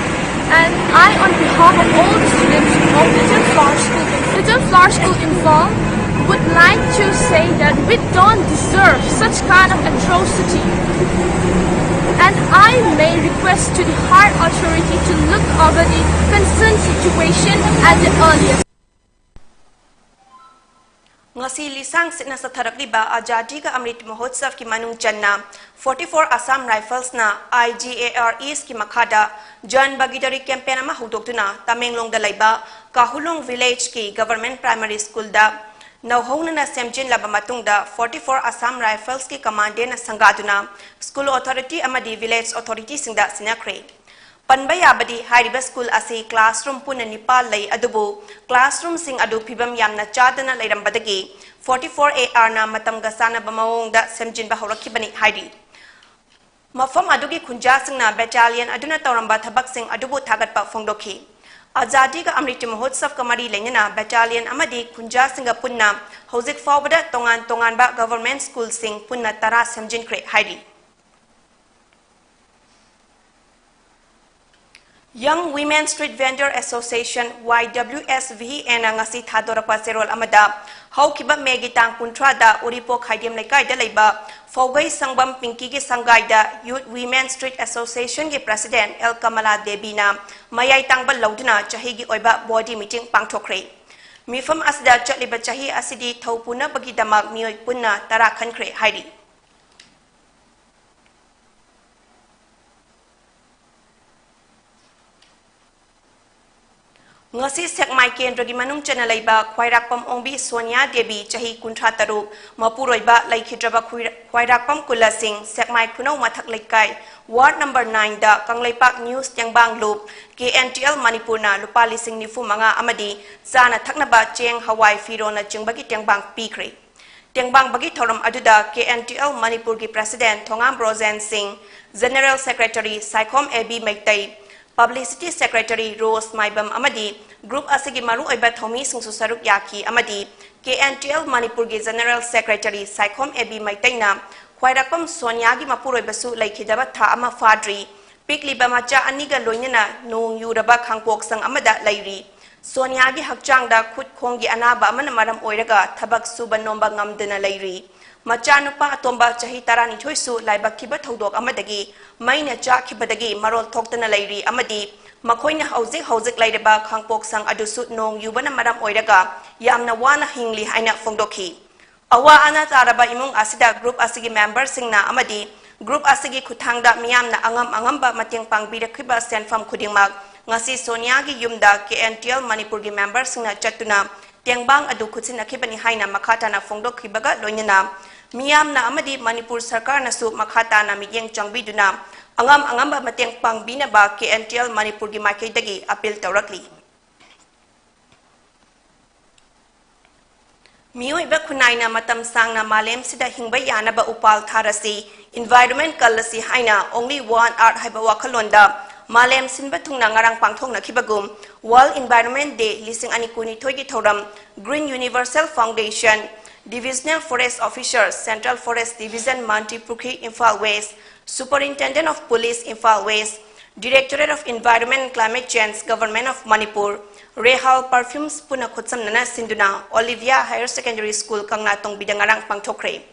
And I, on behalf of all the students of Little Flower School, Little Flower School Imphal, would like to say that we don't deserve such kind of atrocity. And I may request to the higher authority to look over the concerned situation at the earliest. ꯉꯁꯤ ꯁꯤ ꯂꯤꯁꯥꯡ ꯁꯤꯠꯅ ꯆꯠꯊꯔꯛꯂꯤꯕ ꯑꯖꯥꯗꯤ ꯀ ꯑꯃ꯭ꯔꯤꯠ ꯃꯍꯣꯠꯁꯕꯀꯤ ꯃꯅꯨꯡ ꯆꯟꯅ forty-four Assam Riflesꯅ I G A R Eastꯀꯤ ꯃꯈꯥꯗ ꯖꯟ ꯚꯥꯒꯤꯗꯥꯔꯤ campaign ꯑꯃ ꯍꯧꯗꯣꯛꯇꯨꯅ ꯇꯃꯦꯡꯂꯣꯡꯗ ꯂꯩꯕ ꯀꯥꯍꯨꯂꯣꯡ villageꯀꯤ Government Primary Schoolꯗ ꯅꯧꯍꯧꯅꯅ ꯁꯦꯝꯖꯤꯜꯂꯕ ꯃꯇꯨꯡꯗ forty-four Assam Riflesꯀꯤ commandantꯅ ꯁꯪꯒꯥꯗꯨꯅ school authority ꯑꯃꯗꯤ village authorityꯁꯤꯡꯗ ꯁꯤꯟꯅꯈ꯭ꯔꯦ꯫ ꯄꯟꯕ ꯌꯥꯕꯗꯤ ꯍꯥꯏꯔꯤꯕ school ꯑꯁꯤ classroom ꯄꯨꯟꯅ ꯅꯤꯄꯥꯜ ꯂꯩ, ꯑꯗꯨꯕꯨ classroomꯁꯤꯡ ꯑꯗꯨ ꯐꯤꯕꯝ ꯌꯥꯝꯅ ꯆꯥꯗꯅ ꯂꯩꯔꯝꯕꯗꯒꯤ forty-four A Rꯅ ꯃꯇꯝꯒ ꯆꯥꯟꯅꯕ ꯃꯑꯣꯡꯗ ꯁꯦꯝꯖꯤꯟꯕ ꯍꯧꯔꯛꯈꯤꯕꯅꯤ ꯍꯥꯏꯔꯤ꯫ ꯃꯐꯝ ꯑꯗꯨꯒꯤ ꯈꯨꯟꯖꯥꯁꯤꯡꯅ battalion ꯑꯗꯨꯅ ꯇꯧꯔꯝꯕ ꯊꯕꯛꯁꯤꯡ ꯑꯗꯨꯕꯨ ꯊꯥꯒꯠꯄ ꯐꯣꯡꯗꯣꯛꯈꯤ꯫ ꯑꯖꯥꯗꯤ ꯀ ꯑꯃ꯭ꯔꯤꯠ ꯃꯍꯣꯠꯁꯕꯀ ꯃꯔꯤ ꯂꯩꯅꯅ battalion ꯑꯃꯗꯤ ꯈꯨꯟꯖꯥꯁꯤꯡꯒ ꯄꯨꯟꯅ ꯍꯧꯖꯤꯛ ꯐꯥꯎꯕꯗ ꯇꯣꯉꯥꯟ ꯇꯣꯉꯥꯟꯕ government schoolꯁꯤꯡ ꯄꯨꯟꯅ ꯇꯔꯥ ꯁꯦꯝꯖꯤꯟꯈ꯭ꯔꯦ ꯍꯥꯏꯔꯤ꯫ Young Women Street Vendor Association, Y W S V Aꯅ ꯉꯁꯤ ꯊꯥꯗꯣꯔꯛꯄ ꯆꯦꯔꯣꯜ ꯑꯃꯗ ꯍꯧꯈꯤꯕ ꯃꯦꯒꯤ ꯇꯥꯡ ꯀꯨꯟꯊ꯭ꯔꯥꯗ ꯎꯔꯤꯄꯣꯛ ꯈꯥꯏꯗꯦꯝ ꯂꯩꯀꯥꯏꯗ ꯂꯩꯕ ꯐꯧꯒꯩ ꯁꯪꯕꯝ ꯄꯤꯡꯀꯤꯒꯤ ꯁꯪꯒꯥꯏꯗ Youth Women Street Associationꯒꯤ president L Kamala Deviꯅ ꯃꯌꯥꯏ ꯇꯥꯡꯕ ꯂꯧꯗꯨꯅ ꯆꯍꯤꯒꯤ ꯑꯣꯏꯕ body meeting ꯄꯥꯡꯊꯣꯛꯈ꯭ꯔꯦ꯫ ꯃꯤꯐꯝ ꯑꯁꯤꯗ ꯆꯠꯂꯤꯕ ꯆꯍꯤ ꯑꯁꯤꯗꯤ ꯊꯧ ꯄꯨꯅꯕꯒꯤꯗꯃꯛ ꯃꯤꯑꯣꯏ ꯄꯨꯟꯅ ꯇꯔꯥ ꯈꯟꯈ꯭ꯔꯦ ꯍꯥꯏꯔꯤ꯫ ꯉꯁꯤ ꯁꯦꯛꯃꯥꯏ ꯀꯦꯟꯗ꯭ꯔꯒꯤ ꯃꯅꯨꯡ ꯆꯟꯅ ꯂꯩꯕ ꯈ꯭ꯋꯥꯏꯔꯥꯛꯄꯝ ꯑꯣꯡꯕꯤ ꯁꯣꯅꯤꯌꯥ ꯗꯦꯕꯤ, ꯆꯍꯤ ꯀꯨꯟꯊ꯭ꯔꯥ ꯇꯔꯨꯛ, ꯃꯄꯨꯔꯣꯏꯕ ꯂꯩꯈꯤꯗ꯭ꯔꯕ ꯈꯨꯏꯔ-, ꯈ꯭ꯋꯥꯏꯔꯥꯛꯄꯝ ꯀꯨꯂꯁꯤꯡ, ꯁꯦꯛꯃꯥꯏ ꯈꯨꯅꯧ ꯃꯊꯛ ꯂꯩꯀꯥꯏ, ward number nine ꯗ ꯀꯪꯂꯩꯄꯥꯛ news ꯇꯦꯡꯕꯥꯡ ꯂꯨꯞ, K N T L ꯃꯅꯤꯄꯨꯔꯅ ꯂꯨꯄꯥ ꯂꯤꯁꯤꯡ ꯅꯤꯐꯨ ꯃꯉꯥ ꯑꯃꯗꯤ ꯆꯥꯅ ꯊꯛꯅꯕ ꯆꯦꯡ, ꯍꯋꯥꯏ, ꯐꯤꯔꯣꯜꯅꯆꯤꯡꯕꯒꯤ ꯇꯦꯡꯕꯥꯡ ꯄꯤꯈ꯭ꯔꯦ꯫ ꯇꯦꯡꯕꯥꯡꯕꯒꯤ ꯊꯧꯔꯝ ꯑꯗꯨꯗ K N T L ꯃꯅꯤꯄꯨꯔꯒꯤ president ꯊꯣꯉꯥꯝ ꯕ꯭ꯔꯣꯖꯦꯟ ꯁꯤꯡ, general secretary Saikhom A B Meitei, publicity secretary ꯔꯣꯁ ꯃꯥꯏꯕꯝ ꯑꯃꯗꯤ group ꯑꯁꯤꯒꯤ ꯃꯔꯨꯑꯣꯏꯕ ꯊꯧꯃꯤꯁꯤꯡꯁꯨ ꯁꯔꯨꯛ ꯌꯥꯈꯤ ꯑꯃꯗꯤ K N T L ꯃꯅꯤꯄꯨꯔꯒꯤ general secretary Saikhom A B ꯃꯩꯇꯩꯅ ꯈ꯭ꯋꯥꯏꯔꯥꯛꯄꯝ ꯁꯣꯅꯤꯌꯥꯒꯤ ꯃꯄꯨꯔꯣꯏꯕꯁꯨ ꯂꯩꯈꯤꯗꯕ ꯊꯥ ꯑꯃ ꯐꯥꯗ꯭ꯔꯤ, ꯄꯤꯛꯂꯤꯕ ꯃꯆꯥ ꯑꯅꯤꯒ ꯂꯣꯏꯅꯅ ꯅꯣꯡ ꯌꯨꯔꯕ ꯈꯥꯡꯄꯣꯛꯁꯪ ꯑꯃꯗ ꯂꯩꯔꯤ꯫ ꯁꯣꯅꯤꯌꯥꯒꯤ ꯍꯛꯆꯥꯡꯗ ꯈꯨꯠ ꯈꯣꯡꯒꯤ ꯑꯅꯥꯕ ꯑꯃꯅ ꯃꯔꯝ ꯑꯣꯏꯔꯒ ꯊꯕꯛ ꯁꯨꯕ ꯅꯣꯝꯕ ꯉꯝꯗꯅ ꯂꯩꯔꯤ꯫ ꯃꯆꯥꯅꯨꯄꯥ ꯑꯇꯣꯝꯕ ꯆꯍꯤ ꯇꯔꯥꯅꯤꯊꯣꯏꯁꯨ ꯂꯥꯏꯕꯛ ꯊꯤꯕ ꯊꯧꯗꯣꯛ ꯑꯃꯗꯒꯤ ꯃꯩꯅ ꯆꯥꯛꯈꯤꯕꯗꯒꯤ ꯃꯔꯣꯜ ꯊꯣꯛꯇꯅ ꯂꯩꯔꯤ ꯑꯃꯗꯤ ꯃꯈꯣꯏꯅ ꯍꯧꯖꯤꯛ ꯍꯧꯖꯤꯛ ꯂꯩꯔꯤꯕ ꯈꯥꯡꯄꯣꯛꯁꯪ ꯑꯗꯨꯁꯨ ꯅꯣꯡ ꯌꯨꯕꯅ ꯃꯔꯝ ꯑꯣꯏꯔꯒ ꯌꯥꯝꯅ ꯋꯥꯅ ꯍꯤꯡꯂꯤ ꯍꯥꯏꯅ ꯐꯣꯡꯗꯣꯛꯈꯤ꯫ ꯑꯋꯥ ꯑꯅꯥ ꯇꯥꯔꯕ ꯏꯃꯨꯡ ꯑꯁꯤꯗ group ꯑꯁꯤꯒꯤ memberꯁꯤꯡꯅ ꯑꯃꯗꯤ group ꯑꯁꯤꯒꯤ ꯈꯨꯠꯊꯥꯡꯗ ꯃꯤꯌꯥꯝꯅ ꯑꯉꯝ ꯑꯉꯝꯕ ꯃꯇꯦꯡ ꯄꯥꯡꯕꯤꯔꯛꯈꯤꯕ ꯁꯦꯟꯐꯝ ꯈꯨꯗꯤꯡꯃꯛ ꯉꯁꯤ ꯁꯣꯅꯤꯌꯥꯒꯤ ꯌꯨꯝꯗ K N T L ꯃꯅꯤꯄꯨꯔꯒꯤ memberꯁꯤꯡꯅ ꯆꯠꯇꯨꯅ ꯇꯦꯡꯕꯥꯡ ꯑꯗꯨ ꯈꯨꯠꯁꯤꯟꯅꯈꯤꯕꯅꯤ ꯍꯥꯏꯅ ꯃꯈꯥ ꯇꯥꯅ ꯐꯣꯡꯗꯣꯛꯈꯤꯕꯒ ꯂꯣꯏꯅꯅ ꯃꯤꯌꯥꯝꯅ ꯑꯃꯗꯤ ꯃꯅꯤꯄꯨꯔ ꯁꯔꯀꯥꯔꯅꯁꯨ ꯃꯈꯥ ꯇꯥꯅ ꯃꯤꯠꯌꯦꯡ ꯆꯪꯕꯤꯗꯨꯅ ꯑꯉꯝ ꯑꯉꯝꯕ ꯃꯇꯦꯡ ꯄꯥꯡꯕꯤꯅꯕ K N T L ꯃꯅꯤꯄꯨꯔꯒꯤ ꯃꯥꯏꯀꯩꯗꯒꯤ appeal ꯇꯧꯔꯛꯂꯤ꯫ ꯃꯤꯑꯣꯏꯕ ꯈꯨꯟꯅꯥꯏꯅ ꯃꯇꯝ ꯁꯥꯡꯅ ꯃꯥꯂꯦꯝꯁꯤꯗ ꯍꯤꯡꯕ ꯌꯥꯅꯕ ꯎꯄꯥꯜ ꯊꯥꯔꯁꯤ, environment ꯀꯜꯂꯁꯤ ꯍꯥꯏꯅ Only One Earth ꯍꯥꯏꯕ ꯋꯥꯈꯜꯂꯣꯟꯗ ꯃꯥꯂꯦꯝ ꯁꯤꯟꯕ ꯊꯨꯡꯅ ꯉꯔꯥꯡ ꯄꯥꯡꯊꯣꯛꯅꯈꯤꯕꯒꯨꯝ World Environment Day ꯂꯤꯁꯤꯡ ꯑꯅꯤ ꯀꯨꯟꯅꯤꯊꯣꯏꯒꯤ ꯊꯧꯔꯝ Green Universal Foundation, Divisional Forest Officer, Central Forest Division, ꯃꯟꯇ꯭ꯔꯤ ꯄꯨꯈ꯭ꯔꯤ, Imphal West, Superintendent of Police, Imphal West, Directorate of Environment and Climate Change, Government of Manipur, Rehal Perfumes ꯄꯨꯟꯅ ꯈꯨꯠꯁꯝꯅꯅ ꯁꯤꯟꯗꯨꯅ Olivia Higher Secondary School, ꯀꯪꯂꯥ ꯇꯣꯡꯕꯤꯗ ꯉꯔꯥꯡ ꯄꯥꯡꯊꯣꯛꯈ꯭ꯔꯦ꯫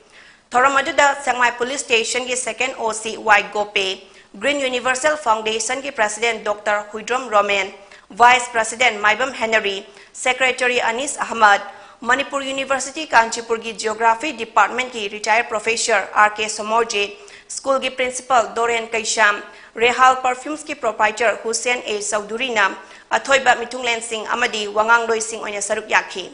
ꯊꯧꯔꯝ ꯑꯗꯨꯗ ꯁꯦꯛꯃꯥꯏ Police Stationꯒꯤ Second O C Y Gope, Green Universal Foundationꯒꯤ President Doctor Huidrom Romen, Vice President Maibam Henry, Secretary Anis Ahmad, Manipur University ꯀꯥꯟꯆꯤꯄꯨꯔꯒꯤ Geography Departmentꯀꯤ retired Professor R K Somorjit, schoolꯒꯤ Principal ꯗꯣꯔꯦꯟ ꯀꯩꯁꯥꯝ, ꯔꯦꯍꯥꯜ Perfumesꯀꯤ Proprietor ꯍꯨꯁꯦꯟ A ꯆꯧꯙꯨꯔꯤꯅ ꯑꯊꯣꯏꯕ ꯃꯤꯊꯨꯡꯂꯦꯟꯁꯤꯡ ꯑꯃꯗꯤ ꯋꯥꯉꯥꯡꯂꯣꯏꯁꯤꯡ ꯑꯣꯏꯅ ꯁꯔꯨꯛ ꯌꯥꯈꯤ꯫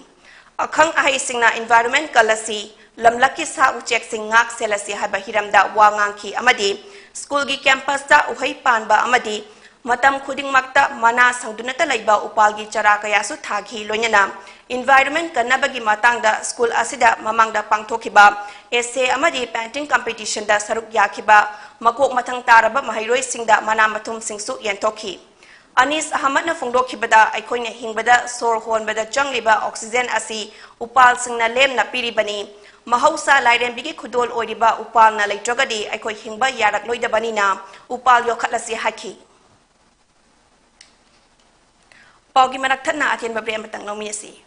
ꯑꯈꯪ ꯑꯍꯩꯁꯤꯡꯅ environment ꯀꯜꯂꯁꯤ, ꯂꯝꯂꯛꯀꯤ ꯁꯥ ꯎꯆꯦꯛꯁꯤꯡ ꯉꯥꯛ ꯁꯦꯜꯂꯁꯤ ꯍꯥꯏꯕ ꯍꯤꯔꯝꯗ ꯋꯥ ꯉꯥꯡꯈꯤ ꯑꯃꯗꯤ schoolꯒꯤ campusꯇ ꯎꯍꯩ ꯄꯥꯟꯕ ꯑꯃꯗꯤ ꯃꯇꯝ ꯈꯨꯗꯤꯡꯃꯛꯇ ꯃꯅꯥ ꯁꯪꯗꯨꯅꯇ ꯂꯩꯕ ꯎꯄꯥꯜꯒꯤ ꯆꯔꯥ ꯀꯌꯥꯁꯨ ꯊꯥꯈꯤ꯫ ꯂꯣꯏꯅꯅ environment ꯀꯟꯅꯕꯒꯤ ꯃꯇꯥꯡꯗ school ꯑꯁꯤꯗ ꯃꯃꯥꯡꯗ ꯄꯥꯡꯊꯣꯛꯈꯤꯕ essay ꯑꯃꯗꯤ painting competitionꯗ ꯁꯔꯨꯛ ꯌꯥꯈꯤꯕ ꯃꯀꯣꯛ ꯃꯊꯪ ꯇꯥꯔꯕ ꯃꯍꯩꯔꯣꯏꯁꯤꯡꯗ ꯃꯅꯥ ꯃꯊꯨꯝꯁꯤꯡꯁꯨ ꯌꯦꯟꯊꯣꯛꯈꯤ꯫ ꯑꯅꯤꯁ ꯑꯍꯃꯗꯅ ꯐꯣꯡꯗꯣꯛꯈꯤꯕꯗ, ꯑꯩꯈꯣꯏꯅ ꯍꯤꯡꯕꯗ ꯁꯣꯔ ꯍꯣꯟꯕꯗ ꯆꯪꯂꯤꯕ oxygen ꯑꯁꯤ ꯎꯄꯥꯜꯁꯤꯡꯅ ꯂꯦꯝꯅ ꯄꯤꯔꯤꯕꯅꯤ꯫ ꯃꯍꯧꯁꯥ ꯂꯥꯏꯔꯦꯝꯕꯤꯒꯤ ꯈꯨꯗꯣꯜ ꯑꯣꯏꯔꯤꯕ ꯎꯄꯥꯜꯅ ꯂꯩꯇ꯭ꯔꯒꯗꯤ ꯑꯩꯈꯣꯏ ꯍꯤꯡꯕ ꯌꯥꯔꯛꯂꯣꯏꯗꯕꯅꯤꯅ ꯎꯄꯥꯜ ꯌꯣꯛꯈꯠꯂꯁꯤ ꯍꯥꯏꯈꯤ꯫ ꯄꯥꯎꯒꯤ ꯃꯔꯛ ꯊꯠꯅ ꯑꯇꯦꯟꯕ break ꯑꯃꯇꯪ ꯂꯧꯃꯤꯟꯅꯁꯤ꯫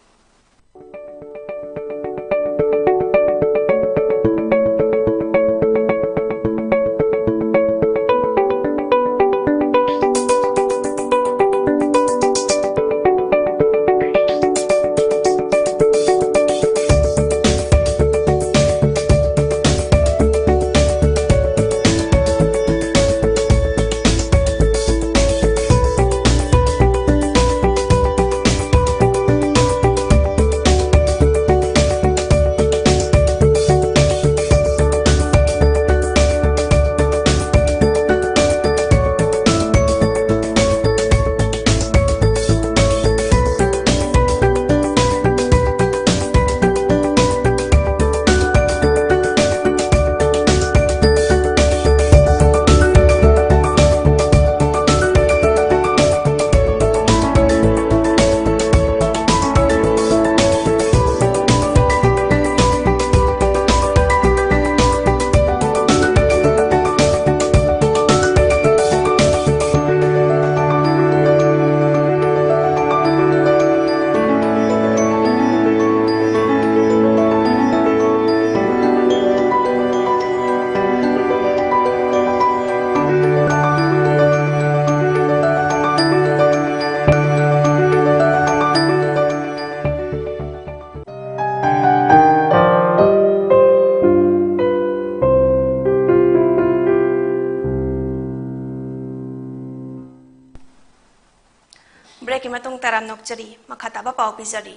ꯇꯔꯥꯝꯅ ꯑꯣꯛꯆꯔꯤ꯫ ꯃꯈꯥ ꯇꯥꯕ ꯄꯥꯎ ꯄꯤꯖꯔꯤ꯫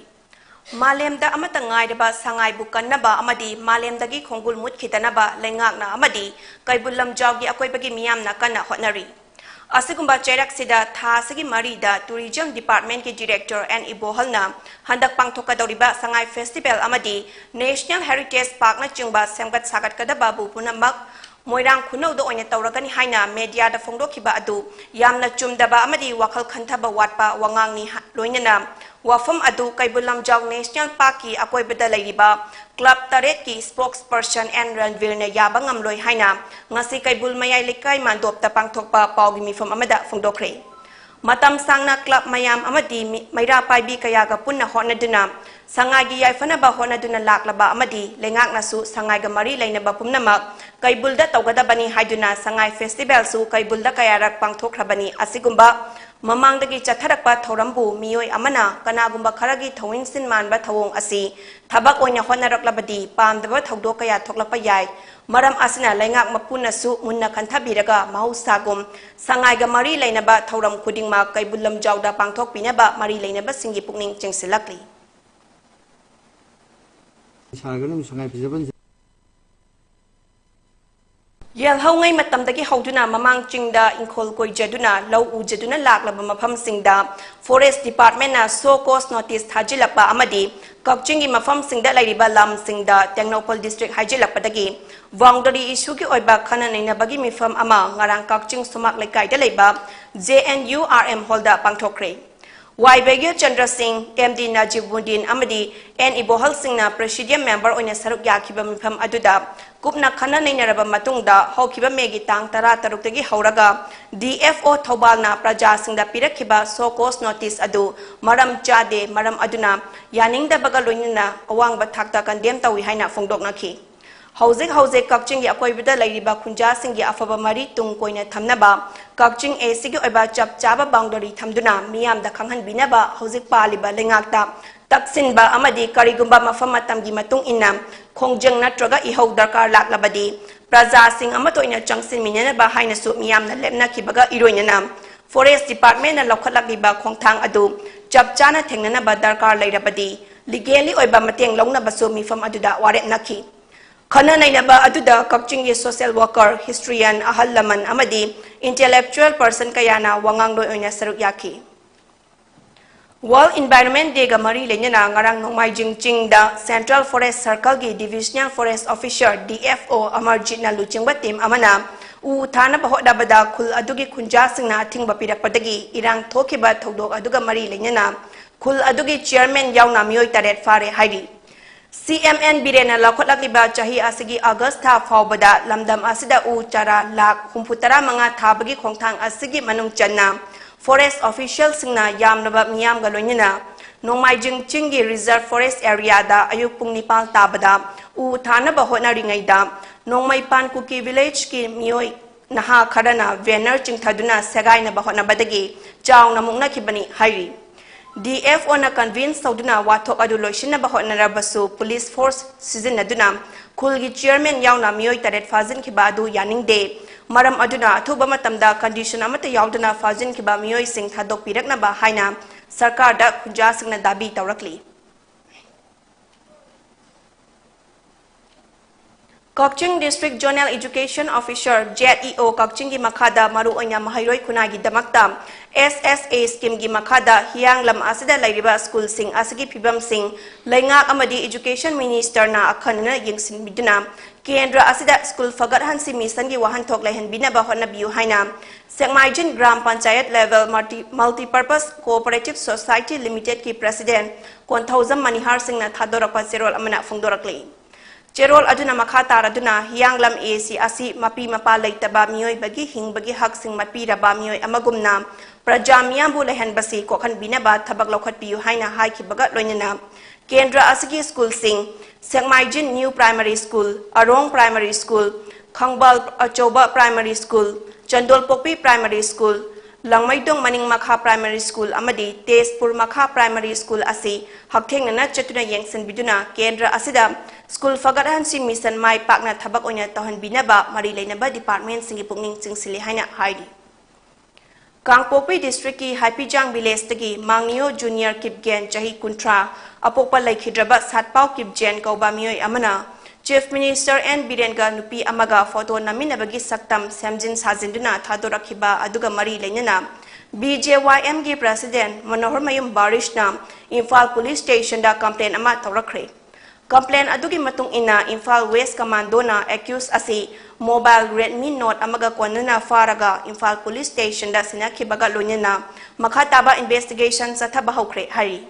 ꯃꯥꯂꯦꯝꯗ ꯑꯃꯠꯇ ꯉꯥꯏꯔꯕ ꯁꯉꯥꯏꯕꯨ ꯀꯟꯅꯕ ꯑꯃꯗꯤ ꯃꯥꯂꯦꯝꯗꯒꯤ ꯈꯣꯡꯒꯨꯜ ꯃꯨꯠꯈꯤꯗꯅꯕ ꯂꯩꯉꯥꯛꯅ ꯑꯃꯗꯤ ꯀꯩꯕꯨꯜ ꯂꯝꯖꯥꯎꯒꯤ ꯑꯀꯣꯏꯕꯒꯤ ꯃꯤꯌꯥꯝꯅ ꯀꯟꯅ ꯍꯣꯠꯅꯔꯤ꯫ ꯑꯁꯤꯒꯨꯝꯕ ꯆꯩꯔꯛꯁꯤꯗ ꯊꯥ ꯑꯁꯤꯒꯤ ꯃꯔꯤꯗ Tourism Department ꯀꯤ Director ꯑꯦꯟ ꯏꯕꯣꯍꯜꯅ ꯍꯟꯗꯛ ꯄꯥꯡꯊꯣꯛꯀꯗꯧꯔꯤꯕ ꯁꯉꯥꯏ Festival ꯑꯃꯗꯤ National Heritage Park ꯅꯆꯤꯡꯕ ꯁꯦꯝꯒꯠ ꯁꯥꯒꯠꯀꯗꯕꯕꯨ ꯄꯨꯝꯅꯃꯛ ꯃꯣꯏꯔꯥꯡ ꯈꯨꯅꯧꯗ ꯑꯣꯏꯅ ꯇꯧꯔꯒꯅꯤ ꯍꯥꯏꯅ media ꯗ ꯐꯣꯡꯗꯣꯛꯈꯤꯕ ꯑꯗꯨ ꯌꯥꯝꯅ ꯆꯨꯝꯗꯕ ꯑꯃꯗꯤ ꯋꯥꯈꯜ ꯈꯟꯊꯕ ꯋꯥꯠꯄ ꯋꯥꯉꯥꯡꯅꯤ ꯍꯥ-, ꯂꯣꯏꯅꯅ ꯋꯥꯐꯝ ꯑꯗꯨ ꯀꯩꯕꯨꯜ ꯂꯝꯖꯥꯎ National Park ꯀꯤ ꯑꯀꯣꯏꯕꯗ ꯂꯩꯔꯤꯕ club ꯇꯔꯦꯠꯀꯤ spokesperson ꯑꯦꯟ ꯔꯟꯕꯤꯔꯅ ꯌꯥꯕ ꯉꯝꯂꯣꯏ ꯍꯥꯏꯅ ꯉꯁꯤ ꯀꯩꯕꯨꯜ ꯃꯌꯥꯏ ꯂꯩꯀꯥꯏ ꯃꯥꯟꯗꯣꯞꯇ ꯄꯥꯡꯊꯣꯛꯄ ꯄꯥꯎꯒꯤ ꯃꯤꯐꯝ ꯑꯃꯗ ꯐꯣꯡꯗꯣꯛꯈ꯭ꯔꯦ꯫ ꯃꯇꯝ ꯁꯥꯡꯅ club ꯃꯌꯥꯝ ꯑꯃꯗꯤ ꯃꯤ-, ꯃꯩꯔꯥ ꯄꯥꯏꯕꯤ ꯀꯌꯥꯒ ꯄꯨꯟꯅ ꯍꯣꯠꯅꯗꯨꯅ ꯁꯉꯥꯏꯒꯤ ꯌꯥꯏꯐꯅꯕ ꯍꯣꯠꯅꯗꯨꯅ ꯂꯥꯛꯂꯕ ꯑꯃꯗꯤ ꯂꯩꯉꯥꯛꯅꯁꯨ ꯁꯉꯥꯏꯒ ꯃꯔꯤ ꯂꯩꯅꯕ ꯄꯨꯝꯅꯃꯛ ꯀꯩꯕꯨꯜꯗ ꯇꯧꯒꯗꯕꯅꯤ ꯍꯥꯏꯗꯨꯅ ꯁꯉꯥꯏ Festival ꯁꯨ ꯀꯩꯕꯨꯜꯗ ꯀꯌꯥꯔꯛ ꯄꯥꯡꯊꯣꯛꯈ꯭ꯔꯕꯅꯤ꯫ ꯑꯁꯤꯒꯨꯝꯕ ꯃꯃꯥꯡꯗꯒꯤ ꯆꯠꯊꯔꯛꯄ ꯊꯧꯔꯝꯕꯨ ꯃꯤꯑꯣꯏ ꯑꯃꯅ ꯀꯅꯥꯒꯨꯝꯕ ꯈꯔꯒꯤ ꯊꯧꯑꯣꯏꯟꯁꯤꯟ ꯃꯥꯟꯕ ꯊꯧꯑꯣꯡ ꯑꯁꯤ ꯊꯕꯛ ꯑꯣꯏꯅ ꯍꯣꯠꯅꯔꯛꯂꯕꯗꯤ ꯄꯥꯝꯗꯕ ꯊꯧꯗꯣꯛ ꯀꯌꯥ ꯊꯣꯛꯂꯛꯄ ꯌꯥꯏ꯫ ꯃꯔꯝ ꯑꯁꯤꯅ ꯂꯩꯉꯥꯛ ꯃꯄꯨꯅꯁꯨ ꯃꯨꯟꯅ ꯈꯟꯊꯕꯤꯔꯒ ꯃꯍꯧꯁꯥꯒꯨꯝ ꯁꯉꯥꯏꯒ ꯃꯔꯤ ꯂꯩꯅꯕ ꯊꯧꯔꯝ ꯈꯨꯗꯤꯡꯃꯛ ꯀꯩꯕꯨꯜ ꯂꯝꯖꯥꯎꯗ ꯄꯥꯡꯊꯣꯛꯄꯤꯅꯕ ꯃꯔꯤ ꯂꯩꯅꯕꯁꯤꯡꯒꯤ ꯄꯨꯛꯅꯤꯡ ꯆꯤꯡꯁꯤꯜꯂꯛꯂꯤ꯫ ꯁꯥꯔꯒꯅ ꯑꯃꯨꯛ ꯁꯉꯥꯏ ꯐꯖꯕ ꯌꯦꯜꯍꯧꯉꯩ ꯃꯇꯝꯗꯒꯤ ꯍꯧꯗꯨꯅ ꯃꯃꯥꯡ ꯆꯤꯡꯗ ꯏꯪꯈꯣꯜ ꯀꯣꯏꯖꯗꯨꯅ ꯂꯧ ꯎꯖꯗꯨꯅ ꯂꯥꯛꯂꯕ ꯃꯐꯝꯁꯤꯡꯗ Forest Department ꯅ show cause notice ꯊꯥꯖꯤꯜꯂꯛꯄ ꯑꯃꯗꯤ ꯀꯛꯆꯤꯡꯒꯤ ꯃꯐꯝꯁꯤꯡꯗ ꯂꯩꯔꯤꯕ ꯂꯝꯁꯤꯡꯗ ꯇꯦꯡꯅꯧꯄꯜ district ꯍꯥꯏꯖꯤꯜꯂꯛꯄꯗꯒꯤ boundary issue ꯒꯤ ꯑꯣꯏꯕ ꯈꯟꯅ ꯅꯩꯅꯕꯒꯤ ꯃꯤꯐꯝ ꯑꯃ ꯉꯔꯥꯡ ꯀꯛꯆꯤꯡ ꯁꯨꯃꯥꯛ ꯂꯩꯀꯥꯏꯗ ꯂꯩꯕ J N U R M hall ꯗ ꯄꯥꯡꯊꯣꯛꯈ꯭ꯔꯦ꯫ ꯋꯥꯏ ꯕꯩꯒ꯭ꯌ ꯆꯟꯗ꯭ꯔ ꯁꯤꯡ, ꯑꯦꯝ ꯗꯤ ꯅꯖꯤꯕꯨꯗꯤꯟ ꯑꯃꯗꯤ ꯑꯦꯟ ꯏꯕꯣꯍꯜ ꯁꯤꯡꯅ Presidium member ꯑꯣꯏꯅ ꯁꯔꯨꯛ ꯌꯥꯈꯤꯕ ꯃꯤꯐꯝ ꯑꯗꯨꯗ ꯀꯨꯞꯅ ꯈꯟꯅ ꯅꯩꯅꯔꯕ ꯃꯇꯨꯡꯗ ꯍꯧꯈꯤꯕ ꯃꯦꯒꯤ ꯇꯥꯡ ꯇꯔꯥ ꯇꯔꯨꯛꯇꯒꯤ ꯍꯧꯔꯒ D F O ꯊꯧꯕꯥꯜꯅ ꯄ꯭ꯔꯖꯥꯁꯤꯡꯗ ꯄꯤꯔꯛꯈꯤꯕ show cause notice ꯑꯗꯨ ꯃꯔꯝ ꯆꯥꯗꯦ, ꯃꯔꯝ ꯑꯗꯨꯅ ꯌꯥꯅꯤꯡꯗꯕꯒ ꯂꯣꯏꯅꯅ ꯑꯋꯥꯡꯕ ꯊꯥꯛꯇ condemn ꯇꯧꯏ ꯍꯥꯏꯅ ꯐꯣꯡꯗꯣꯛꯅꯈꯤ꯫ ꯍꯧꯖꯤꯛ ꯍꯧꯖꯤꯛ ꯀꯛꯆꯤꯡꯒꯤ ꯑꯀꯣꯏꯕꯗ ꯂꯩꯔꯤꯕ ꯈꯨꯟꯖꯥꯁꯤꯡꯒꯤ ꯑꯐꯕ ꯃꯔꯤ ꯇꯨꯡ ꯀꯣꯏꯅ ꯊꯝꯅꯕ ꯀꯛꯆꯤꯡ A C ꯒꯤ ꯑꯣꯏꯕ ꯆꯞ ꯆꯥꯕ boundary ꯊꯝꯗꯨꯅ ꯃꯤꯌꯥꯝꯗ ꯈꯪꯍꯟꯕꯤꯅꯕ ꯍꯧꯖꯤꯛ ꯄꯥꯜꯂꯤꯕ ꯂꯩꯉꯥꯛꯇ ꯇꯛꯁꯤꯟꯕ ꯑꯃꯗꯤ ꯀꯔꯤꯒꯨꯝꯕ ꯃꯐꯝ ꯃꯇꯝꯒꯤ ꯃꯇꯨꯡ ꯏꯟꯅ ꯈꯣꯡꯖꯪ ꯅꯠꯇ꯭ꯔꯒ ꯏꯍꯧ ꯗꯔꯀꯥꯔ ꯂꯥꯛꯂꯕꯗꯤ ꯄ꯭ꯔꯖꯥꯁꯤꯡ ꯑꯃꯠꯇ ꯑꯣꯏꯅ ꯆꯪꯁꯤꯟꯃꯤꯟꯅꯅꯕ ꯍꯥꯏꯅꯁꯨ ꯃꯤꯌꯥꯝꯅ ꯂꯦꯞꯅꯈꯤꯕꯒ ꯏꯔꯣꯏꯅꯅ Forest Department ꯅ ꯂꯧꯈꯠꯂꯛꯂꯤꯕ ꯈꯣꯡꯊꯥꯡ ꯑꯗꯨ ꯆꯞ ꯆꯥꯅ ꯊꯦꯡꯅꯅꯕ ꯗꯔꯀꯥꯔ ꯂꯩꯔꯕꯗꯤ legally ꯑꯣꯏꯕ ꯃꯇꯦꯡ ꯂꯧꯅꯕꯁꯨ ꯃꯤꯐꯝ ꯑꯗꯨꯗ ꯋꯥꯔꯦꯞ ꯅꯈꯤ꯫ ꯈꯟꯅ ꯅꯩꯅꯕ ꯑꯗꯨꯗ ꯀꯛꯆꯤꯡꯒꯤ social worker, historian, ꯑꯍꯜ ꯂꯃꯟ ꯑꯃꯗꯤ intellectual person ꯀꯌꯥꯅ ꯋꯥꯉꯥꯡꯂꯣꯏ ꯑꯣꯏꯅ ꯁꯔꯨꯛ ꯌꯥꯈꯤ꯫ World Environment Day ꯒ ꯃꯔꯤ ꯂꯩꯅꯅ ꯉꯔꯥꯡ ꯅꯣꯡꯃꯥꯏꯖꯤꯡ ꯆꯤꯡꯗ Central Forest Circle ꯒꯤ Divisional Forest Officer, D F O, ꯑꯃꯔꯖꯤꯠꯅ ꯂꯨꯆꯤꯡꯕ team ꯑꯃꯅ ꯎ ꯊꯥꯅꯕ ꯍꯣꯠꯅꯕꯗ ꯈꯨꯜ ꯑꯗꯨꯒꯤ ꯈꯨꯟꯖꯥꯁꯤꯡꯅ ꯑꯊꯤꯡꯕ ꯄꯤꯔꯛꯄꯗꯒꯤ ꯏꯔꯥꯡ ꯊꯣꯛꯈꯤꯕ ꯊꯧꯗꯣꯛ ꯑꯗꯨꯒ ꯃꯔꯤ ꯂꯩꯅꯅ ꯈꯨꯜ ꯑꯗꯨꯒꯤ chairman ꯌꯥꯎꯅ ꯃꯤꯑꯣꯏ ꯇꯔꯦꯠ ꯐꯥꯔꯦ ꯍꯥꯏꯔꯤ꯫ C M N ꯕꯤꯔꯦꯟꯅ ꯂꯧꯈꯠꯂꯛꯂꯤꯕ ꯆꯍꯤ ꯑꯁꯤꯒꯤ August ꯊꯥ ꯐꯥꯎꯕꯗ ꯂꯝꯗꯝ ꯑꯁꯤꯗ ꯎ ꯆꯥꯔꯥ ꯂꯥꯈ ꯍꯨꯝꯐꯨ ꯇꯔꯥ ꯃꯉꯥ ꯊꯥꯕꯒꯤ ꯈꯣꯡꯊꯥꯡ ꯑꯁꯤꯒꯤ ꯃꯅꯨꯡ ꯆꯟꯅ forest official ꯁꯤꯡꯅ ꯌꯥꯝꯂꯕ ꯃꯤꯌꯥꯝꯒ ꯂꯣꯏꯅꯅ ꯅꯣꯡꯃꯥꯏꯖꯤꯡ ꯆꯤꯡꯒꯤ Reserve Forest Area ꯗ ꯑꯌꯨꯛ ꯄꯨꯡ ꯅꯤꯄꯥꯜ ꯇꯥꯕꯗ ꯎ ꯊꯥꯅꯕ ꯍꯣꯠꯅꯔꯤꯉꯩꯗ ꯅꯣꯡꯃꯩꯄꯥꯟ ꯀꯨꯀꯤ village ꯀꯤ ꯃꯤꯑꯣꯏ ꯅꯍꯥ ꯈꯔꯅ banner ꯆꯤꯡꯊꯗꯨꯅ ꯁꯦꯒꯥꯏꯅꯕ ꯍꯣꯠꯅꯕꯗꯒꯤ ꯆꯥꯎꯅ ꯃꯨꯛꯅꯈꯤꯕꯅꯤ ꯍꯥꯏꯔꯤ꯫ D F O ꯅ convince ꯇꯧꯗꯨꯅ ꯋꯥꯊꯣꯛ ꯑꯗꯨ ꯂꯣꯏꯁꯤꯟꯅꯕ ꯍꯣꯠꯅꯔꯕꯁꯨ police force ꯁꯤꯖꯤꯟꯅꯗꯨꯅ ꯈꯨꯜꯒꯤ chairman ꯌꯥꯎꯅ ꯃꯤꯑꯣꯏ ꯇꯔꯦꯠ ꯐꯥꯖꯤꯟꯈꯤꯕ ꯑꯗꯨ ꯌꯥꯅꯤꯡꯗꯦ꯫ ꯃꯔꯝ ꯑꯗꯨꯅ ꯑꯊꯨꯕ ꯃꯇꯝꯗ condition ꯑꯃꯠꯇ ꯌꯥꯎꯗꯅ ꯐꯥꯖꯤꯟꯈꯤꯕ ꯃꯤꯑꯣꯏꯁꯤꯡ ꯊꯥꯗꯣꯛꯄꯤꯔꯛꯅꯕ ꯍꯥꯏꯅ ꯁꯔꯀꯥꯔꯗ ꯈꯨꯟꯖꯥꯁꯤꯡꯅ ꯗꯥꯕꯤ ꯇꯧꯔꯛꯂꯤ꯫ ꯀꯛꯆꯤꯡ District Zonal Education Officer, Z E O, ꯀꯛꯆꯤꯡꯒꯤ ꯃꯈꯥꯗ ꯃꯔꯨꯑꯣꯏꯅ ꯃꯍꯩꯔꯣꯏ ꯈꯨꯟꯅꯥꯏꯒꯤꯗꯃꯛꯇ S S A scheme ꯒꯤ ꯃꯈꯥꯗ ꯍꯤꯌꯥꯡꯂꯝ ꯑꯁꯤꯗ ꯂꯩꯔꯤꯕ school ꯁꯤꯡ ꯑꯁꯤꯒꯤ ꯐꯤꯕꯝꯁꯤꯡ ꯂꯩꯉꯥꯛ ꯑꯃꯗꯤ Education Minister ꯅ ꯑꯈꯟꯅꯅ ꯌꯦꯡꯁꯤꯟꯕꯤꯗꯨꯅ ꯀꯦꯟꯗ꯭ꯔ ꯑꯁꯤꯗ school ꯐꯒꯠꯍꯟꯁꯤ mission ꯒꯤ ꯋꯥꯍꯟꯊꯣꯛ ꯂꯩꯍꯟꯕꯤꯅꯕ ꯍꯣꯠꯅꯕꯤꯌꯨ ꯍꯥꯏꯅ ꯁꯦꯛꯃꯥꯏꯖꯤꯟ gram panchayat level multi, multipurpose cooperative society limited ꯀꯤ president ꯀꯣꯟꯊꯧꯖꯝ ꯃꯅꯤꯍꯥꯔ ꯁꯤꯡꯅ ꯊꯥꯗꯣꯔꯛꯄ ꯆꯦꯔꯣꯜ ꯑꯃꯅ ꯐꯣꯡꯗꯣꯔꯛꯂꯤ꯫ ꯆꯦꯔꯣꯜ ꯑꯗꯨꯅ ꯃꯈꯥ ꯇꯥꯔꯗꯨꯅ ꯍꯤꯌꯥꯡꯂꯝ A C ꯑꯁꯤ ꯃꯄꯤ ꯃꯄꯥ ꯂꯩꯇꯕ ꯃꯤꯑꯣꯏꯕꯒꯤ ꯍꯤꯡꯕꯒꯤ ꯍꯛꯁꯤꯡ ꯃꯄꯤꯔꯕ ꯃꯤꯑꯣꯏ ꯑꯃꯒꯨꯝꯅ ꯄ꯭ꯔꯖꯥ ꯃꯤꯌꯥꯝꯕꯨ ꯂꯩꯍꯟꯕꯁꯤ ꯀꯣꯛꯍꯟꯕꯤꯅꯕ ꯊꯕꯛ ꯂꯧꯈꯠꯄꯤꯌꯨ ꯍꯥꯏꯅ ꯍꯥꯏꯈꯤꯕꯒ ꯂꯣꯏꯅꯅ ꯀꯦꯟꯗ꯭ꯔ ꯑꯁꯤꯒꯤ school ꯁꯤꯡ ꯁꯦꯛꯃꯥꯏꯖꯤꯟ New Primary School, ꯑꯔꯣꯡ Primary School, ꯈꯪꯕꯥꯜ ꯑꯆꯧꯕ Primary School, ꯆꯟꯗꯣꯜꯄꯣꯛꯄꯤ Primary School, ꯂꯥꯡꯃꯩꯗꯣꯡ ꯃꯅꯤꯡ ꯃꯈꯥ Primary School ꯑꯃꯗꯤ ꯇꯦꯖꯄꯨꯔ ꯃꯈꯥ Primary School ꯑꯁꯤ ꯍꯛꯊꯦꯡꯅꯅ ꯆꯠꯇꯨꯅ ꯌꯦꯡꯁꯤꯟꯕꯤꯗꯨꯅ ꯀꯦꯟꯗ꯭ꯔ ꯑꯁꯤꯗ school ꯐꯒꯠꯍꯟꯁꯤ mission ꯃꯥꯏ ꯄꯥꯛꯅ ꯊꯕꯛ ꯑꯣꯏꯅ ꯇꯧꯍꯟꯕꯤꯅꯕ ꯃꯔꯤ ꯂꯩꯅꯕ department ꯁꯤꯡꯒꯤ ꯄꯨꯛꯅꯤꯡ ꯆꯤꯡꯁꯤꯜꯂꯤ ꯍꯥꯏꯅ ꯍꯥꯏꯔꯤ꯫ ꯀꯥꯡꯄꯣꯛꯄꯤ district ꯀꯤ ꯍꯥꯏꯄꯤꯖꯥꯡ village ꯇꯒꯤ ꯃꯥꯡꯅꯤꯌꯣ ꯖꯨꯅꯤꯌꯔ ꯀꯤꯞꯒꯦꯟ, ꯆꯍꯤ ꯀꯨꯟꯊ꯭ꯔꯥ, ꯑꯄꯣꯛꯄ ꯂꯩꯈꯤꯗ꯭ꯔꯕ ꯁꯥꯠꯄꯥꯎ ꯀꯤꯞꯖꯦꯟ ꯀꯧꯕ ꯃꯤꯑꯣꯏ ꯑꯃꯅ Chief Minister ꯑꯦꯟ ꯕꯤꯔꯦꯟꯒ ꯅꯨꯄꯤ ꯑꯃꯒ photo ꯅꯝꯃꯤꯟꯅꯕꯒꯤ ꯁꯛꯇꯝ ꯁꯦꯝꯖꯤꯟ ꯁꯥꯖꯤꯟꯗꯨꯅ ꯊꯥꯗꯣꯔꯛꯈꯤꯕ ꯑꯗꯨꯒ ꯃꯔꯤ ꯂꯩꯅꯅ B J Y M ꯒꯤ president ꯃꯅꯣꯍꯔꯃꯌꯨꯝ ꯕꯥꯔꯤꯁꯅ ꯏꯝꯐꯥꯜ police station ꯗ complaint ꯑꯃ ꯇꯧꯔꯛꯈ꯭ꯔꯦ꯫ Complaint ꯑꯗꯨꯒꯤ ꯃꯇꯨꯡ ꯏꯟꯅ ꯏꯝꯐꯥꯜ West Commando ꯅ accused ꯑꯁꯤ mobile Redmi Note ꯑꯃꯒ ꯀꯣꯟꯅꯅ ꯐꯥꯔꯒ ꯏꯝꯐꯥꯜ police station ꯗ ꯁꯤꯟꯅꯈꯤꯕꯒ ꯂꯣꯏꯅꯅ ꯃꯈꯥ ꯇꯥꯕ investigation ꯆꯠꯊꯕ ꯍꯧꯈ꯭ꯔꯦ ꯍꯥꯏꯔꯤ꯫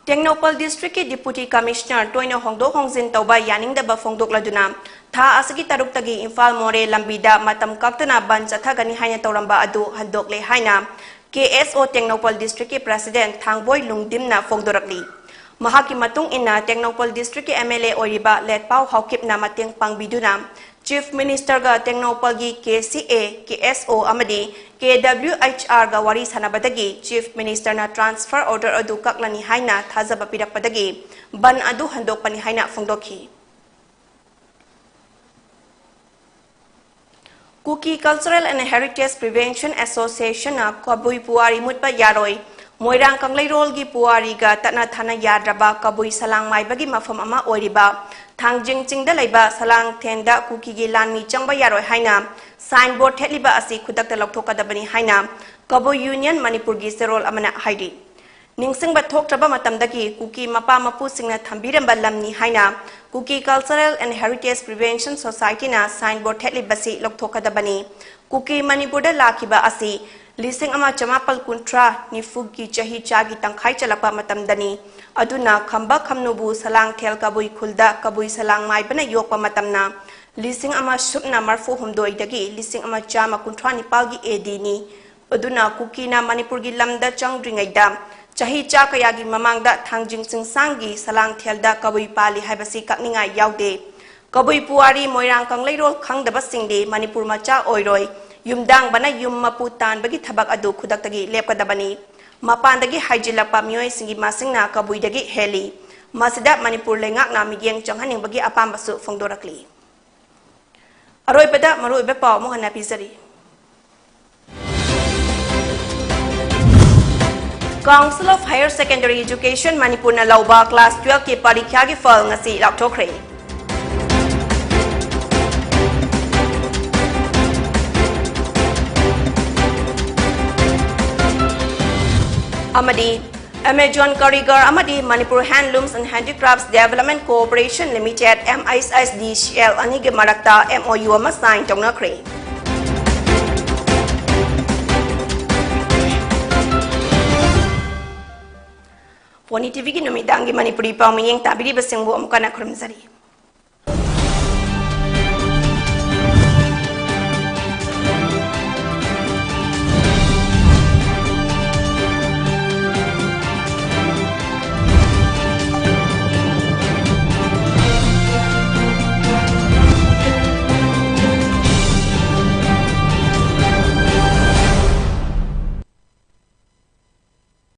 ꯇꯦꯡꯅꯧꯄꯜ district ꯀꯤ Deputy Commissioner ꯇꯣꯏꯅ ꯍꯣꯡꯗꯣꯛ ꯍꯣꯡꯖꯤꯟ ꯇꯧꯕ ꯌꯥꯅꯤꯡꯗꯕ ꯐꯣꯡꯗꯣꯛꯂꯗꯨꯅ ꯊꯥ ꯑꯁꯤꯒꯤ ꯇꯔꯨꯛꯇꯒꯤ ꯏꯝꯐꯥꯜ ꯃꯣꯔꯦ ꯂꯝꯕꯤꯗ ꯃꯇꯝ ꯀꯛꯇꯅ ꯕꯟ ꯆꯠꯊꯒꯅꯤ ꯍꯥꯏꯅ ꯇꯧꯔꯝꯕ ꯑꯗꯨ ꯍꯟꯗꯣꯛꯂꯦ ꯍꯥꯏꯅ K S O Tengnoupal district ꯀꯤ president ꯊꯥꯡꯕꯣꯏ ꯂꯨꯡꯗꯤꯝꯅ ꯐꯣꯡꯗꯣꯔꯛꯂꯤ꯫ ꯃꯍꯥꯛꯀꯤ ꯃꯇꯨꯡ ꯏꯟꯅ ꯇꯦꯡꯅꯧꯄꯜ district ꯀꯤ M L A ꯑꯣꯏꯔꯤꯕ ꯂꯦꯠꯄꯥꯎ ꯍꯥꯎꯀꯤꯞꯅ ꯃꯇꯦꯡ ꯄꯥꯡꯕꯤꯗꯨꯅ Chief Minister ꯒ ꯇꯦꯡꯅꯧꯄꯜꯒꯤ K C A, K S O ꯑꯃꯗꯤ K W H R ꯒ ꯋꯥꯔꯤ ꯁꯥꯟꯅꯕꯗꯒꯤ Chief Minister ꯅ transfer order ꯑꯗꯨ ꯀꯛꯂꯅꯤ ꯍꯥꯏꯅ ꯊꯥꯖꯕ ꯄꯤꯔꯛꯄꯗꯒꯤ ꯕꯟ ꯑꯗꯨ ꯍꯟꯗꯣꯛꯄꯅꯤ ꯍꯥꯏꯅ ꯐꯣꯡꯗꯣꯛꯈꯤ꯫ Kuki Cultural and Heritage Prevention Association ꯅ ꯀꯕꯨꯏ ꯄꯨꯋꯥꯔꯤ ꯃꯨꯠꯄ ꯌꯥꯔꯣꯏ, ꯃꯣꯏꯔꯥꯡ ꯀꯪꯂꯩꯔꯣꯜꯒꯤ ꯄꯨꯋꯥꯔꯤꯒ ꯇꯠꯅ ꯊꯥꯅ ꯌꯥꯗ꯭ꯔꯕ ꯀꯕꯨꯏ ꯁꯂꯥꯡ ꯃꯥꯏꯕꯒꯤ ꯃꯐꯝ ꯑꯃ ꯑꯣꯏꯔꯤꯕ ꯊꯥꯡꯖꯤꯡ ꯆꯤꯡꯗ ꯂꯩꯕ ꯁꯂꯥꯡ ꯊꯦꯟꯗ ꯀꯨꯀꯤꯒꯤ ꯂꯥꯟꯃꯤ ꯆꯪꯕ ꯌꯥꯔꯣꯏ ꯍꯥꯏꯅ sign board ꯊꯦꯠꯂꯤꯕ ꯑꯁꯤ ꯈꯨꯗꯛꯇ ꯂꯧꯊꯣꯛꯀꯗꯕꯅꯤ ꯍꯥꯏꯅ ꯀꯕꯨꯏ Union ꯃꯅꯤꯄꯨꯔꯒꯤ ꯆꯦꯔꯣꯜ ꯑꯃꯅ ꯍꯥꯏꯔꯤ꯫ ꯅꯤꯡꯁꯤꯡꯕ ꯊꯣꯛꯇ꯭ꯔꯕ ꯃꯇꯝꯗꯒꯤ ꯀꯨꯀꯤ ꯃꯄꯥ ꯃꯄꯨꯁꯤꯡꯅ ꯊꯝꯕꯤꯔꯝꯕ ꯂꯝꯅꯤ ꯍꯥꯏꯅ Kuki Cultural and Heritage Prevention Society ꯅ sign board ꯊꯦꯠꯂꯤꯕꯁꯤ ꯂꯧꯊꯣꯛꯀꯗꯕꯅꯤ꯫ ꯀꯨꯀꯤ ꯃꯅꯤꯄꯨꯔꯗ ꯂꯥꯛꯈꯤꯕ ꯑꯁꯤ ꯂꯤꯁꯤꯡ ꯑꯃ ꯆꯃꯥꯄꯜ ꯀꯨꯟꯊ꯭ꯔꯥ ꯅꯤꯐꯨꯒꯤ ꯆꯍꯤ ꯆꯥꯒꯤ ꯇꯪꯈꯥꯏ ꯆꯜꯂꯛꯄ ꯃꯇꯝꯗꯅꯤ꯫ ꯑꯗꯨꯅ ꯈꯝꯕ ꯈꯝꯅꯨꯕꯨ ꯁꯂꯥꯡꯊꯦꯜ ꯀꯕꯨꯏ ꯈꯨꯜꯗ ꯀꯕꯨꯏ ꯁꯂꯥꯡ ꯃꯥꯏꯕꯅ ꯌꯣꯛꯄ ꯃꯇꯝꯅ ꯂꯤꯁꯤꯡ ꯑꯃ ꯁꯨꯞꯅ ꯃꯔꯐꯨ ꯍꯨꯝꯗꯣꯏꯗꯒꯤ ꯂꯤꯁꯤꯡ ꯑꯃ ꯆꯥꯝꯃ ꯀꯨꯟꯊ꯭ꯔꯥ ꯅꯤꯄꯥꯜꯒꯤ A D ꯅꯤ꯫ ꯑꯗꯨꯅ ꯀꯨꯀꯤꯅ ꯃꯅꯤꯄꯨꯔꯒꯤ ꯂꯝꯗ ꯆꯪꯗ꯭ꯔꯤꯉꯩꯗ ꯆꯍꯤ ꯆꯥ ꯀꯌꯥꯒꯤ ꯃꯃꯥꯡꯗ ꯊꯥꯡꯖꯤꯡ ꯆꯤꯡꯁꯥꯡꯒꯤ ꯁꯂꯥꯡꯊꯦꯜꯗ ꯀꯕꯨꯏ ꯄꯥꯜꯂꯤ ꯍꯥꯏꯕꯁꯤ ꯀꯛꯅꯤꯡꯉꯥꯏ ꯌꯥꯎꯗꯦ꯫ ꯀꯕꯨꯏ ꯄꯨꯋꯥꯔꯤ ꯃꯣꯏꯔꯥꯡ ꯀꯪꯂꯩꯔꯣꯜ ꯈꯪꯗꯕꯁꯤꯡꯗꯤ ꯃꯅꯤꯄꯨꯔ ꯃꯆꯥ ꯑꯣꯏꯔꯣꯏ꯫ ꯌꯨꯝꯗꯥꯡꯕꯅ ꯌꯨꯝ ꯃꯄꯨ ꯇꯥꯟꯕꯒꯤ ꯊꯕꯛ ꯑꯗꯨ ꯈꯨꯗꯛꯇꯒꯤ ꯂꯦꯞꯀꯗꯕꯅꯤ꯫ ꯃꯄꯥꯟꯗꯒꯤ ꯍꯥꯏꯖꯤꯜꯂꯛꯄ ꯃꯤꯑꯣꯏꯁꯤꯡꯒꯤ ꯃꯁꯤꯡꯅ ꯀꯕꯨꯏꯗꯒꯤ ꯍꯦꯜꯂꯤ꯫ ꯃꯁꯤꯗ ꯃꯅꯤꯄꯨꯔ ꯂꯩꯉꯥꯛꯅ ꯃꯤꯠꯌꯦꯡ ꯆꯪꯍꯟꯅꯤꯡꯕꯒꯤ ꯑꯄꯥꯝꯕꯁꯨ ꯐꯣꯡꯗꯣꯔꯛꯂꯤ꯫ ꯑꯔꯣꯏꯕꯗ ꯃꯔꯨꯑꯣꯏꯕ ꯄꯥꯎ ꯑꯃꯨꯛ ꯍꯟꯅ ꯄꯤꯖꯔꯤ꯫ Council of Higher Secondary Education ꯃꯅꯤꯄꯨꯔꯅ ꯂꯧꯕ class twelve ꯀꯤ ꯄꯔꯤꯈ꯭ꯌꯥꯒꯤ ꯐꯜ ꯉꯁꯤ ꯂꯥꯎꯊꯣꯛꯈ꯭ꯔꯦ꯫ ꯑꯃꯗꯤ Amazon Karigar ꯑꯃꯗꯤ Manipur Handlooms and Handicrafts Development Corporation Limited, M H S D C L, ꯑꯅꯤꯒꯤ ꯃꯔꯛꯇ M O U ꯑꯃ sign ꯇꯧꯅꯈ꯭ꯔꯦ꯫ ꯄꯣꯅꯤ ꯇꯤꯚꯤꯒꯤ ꯅꯨꯃꯤꯗꯥꯡꯒꯤ ꯃꯅꯤꯄꯨꯔꯤ ꯄꯥꯎ ꯃꯤꯠꯌꯦꯡ ꯇꯥꯕꯤꯔꯤꯕꯁꯤꯡꯕꯨ ꯑꯃꯨꯛ ꯍꯟꯅ ꯈꯨꯔꯨꯝꯖꯔꯤ꯫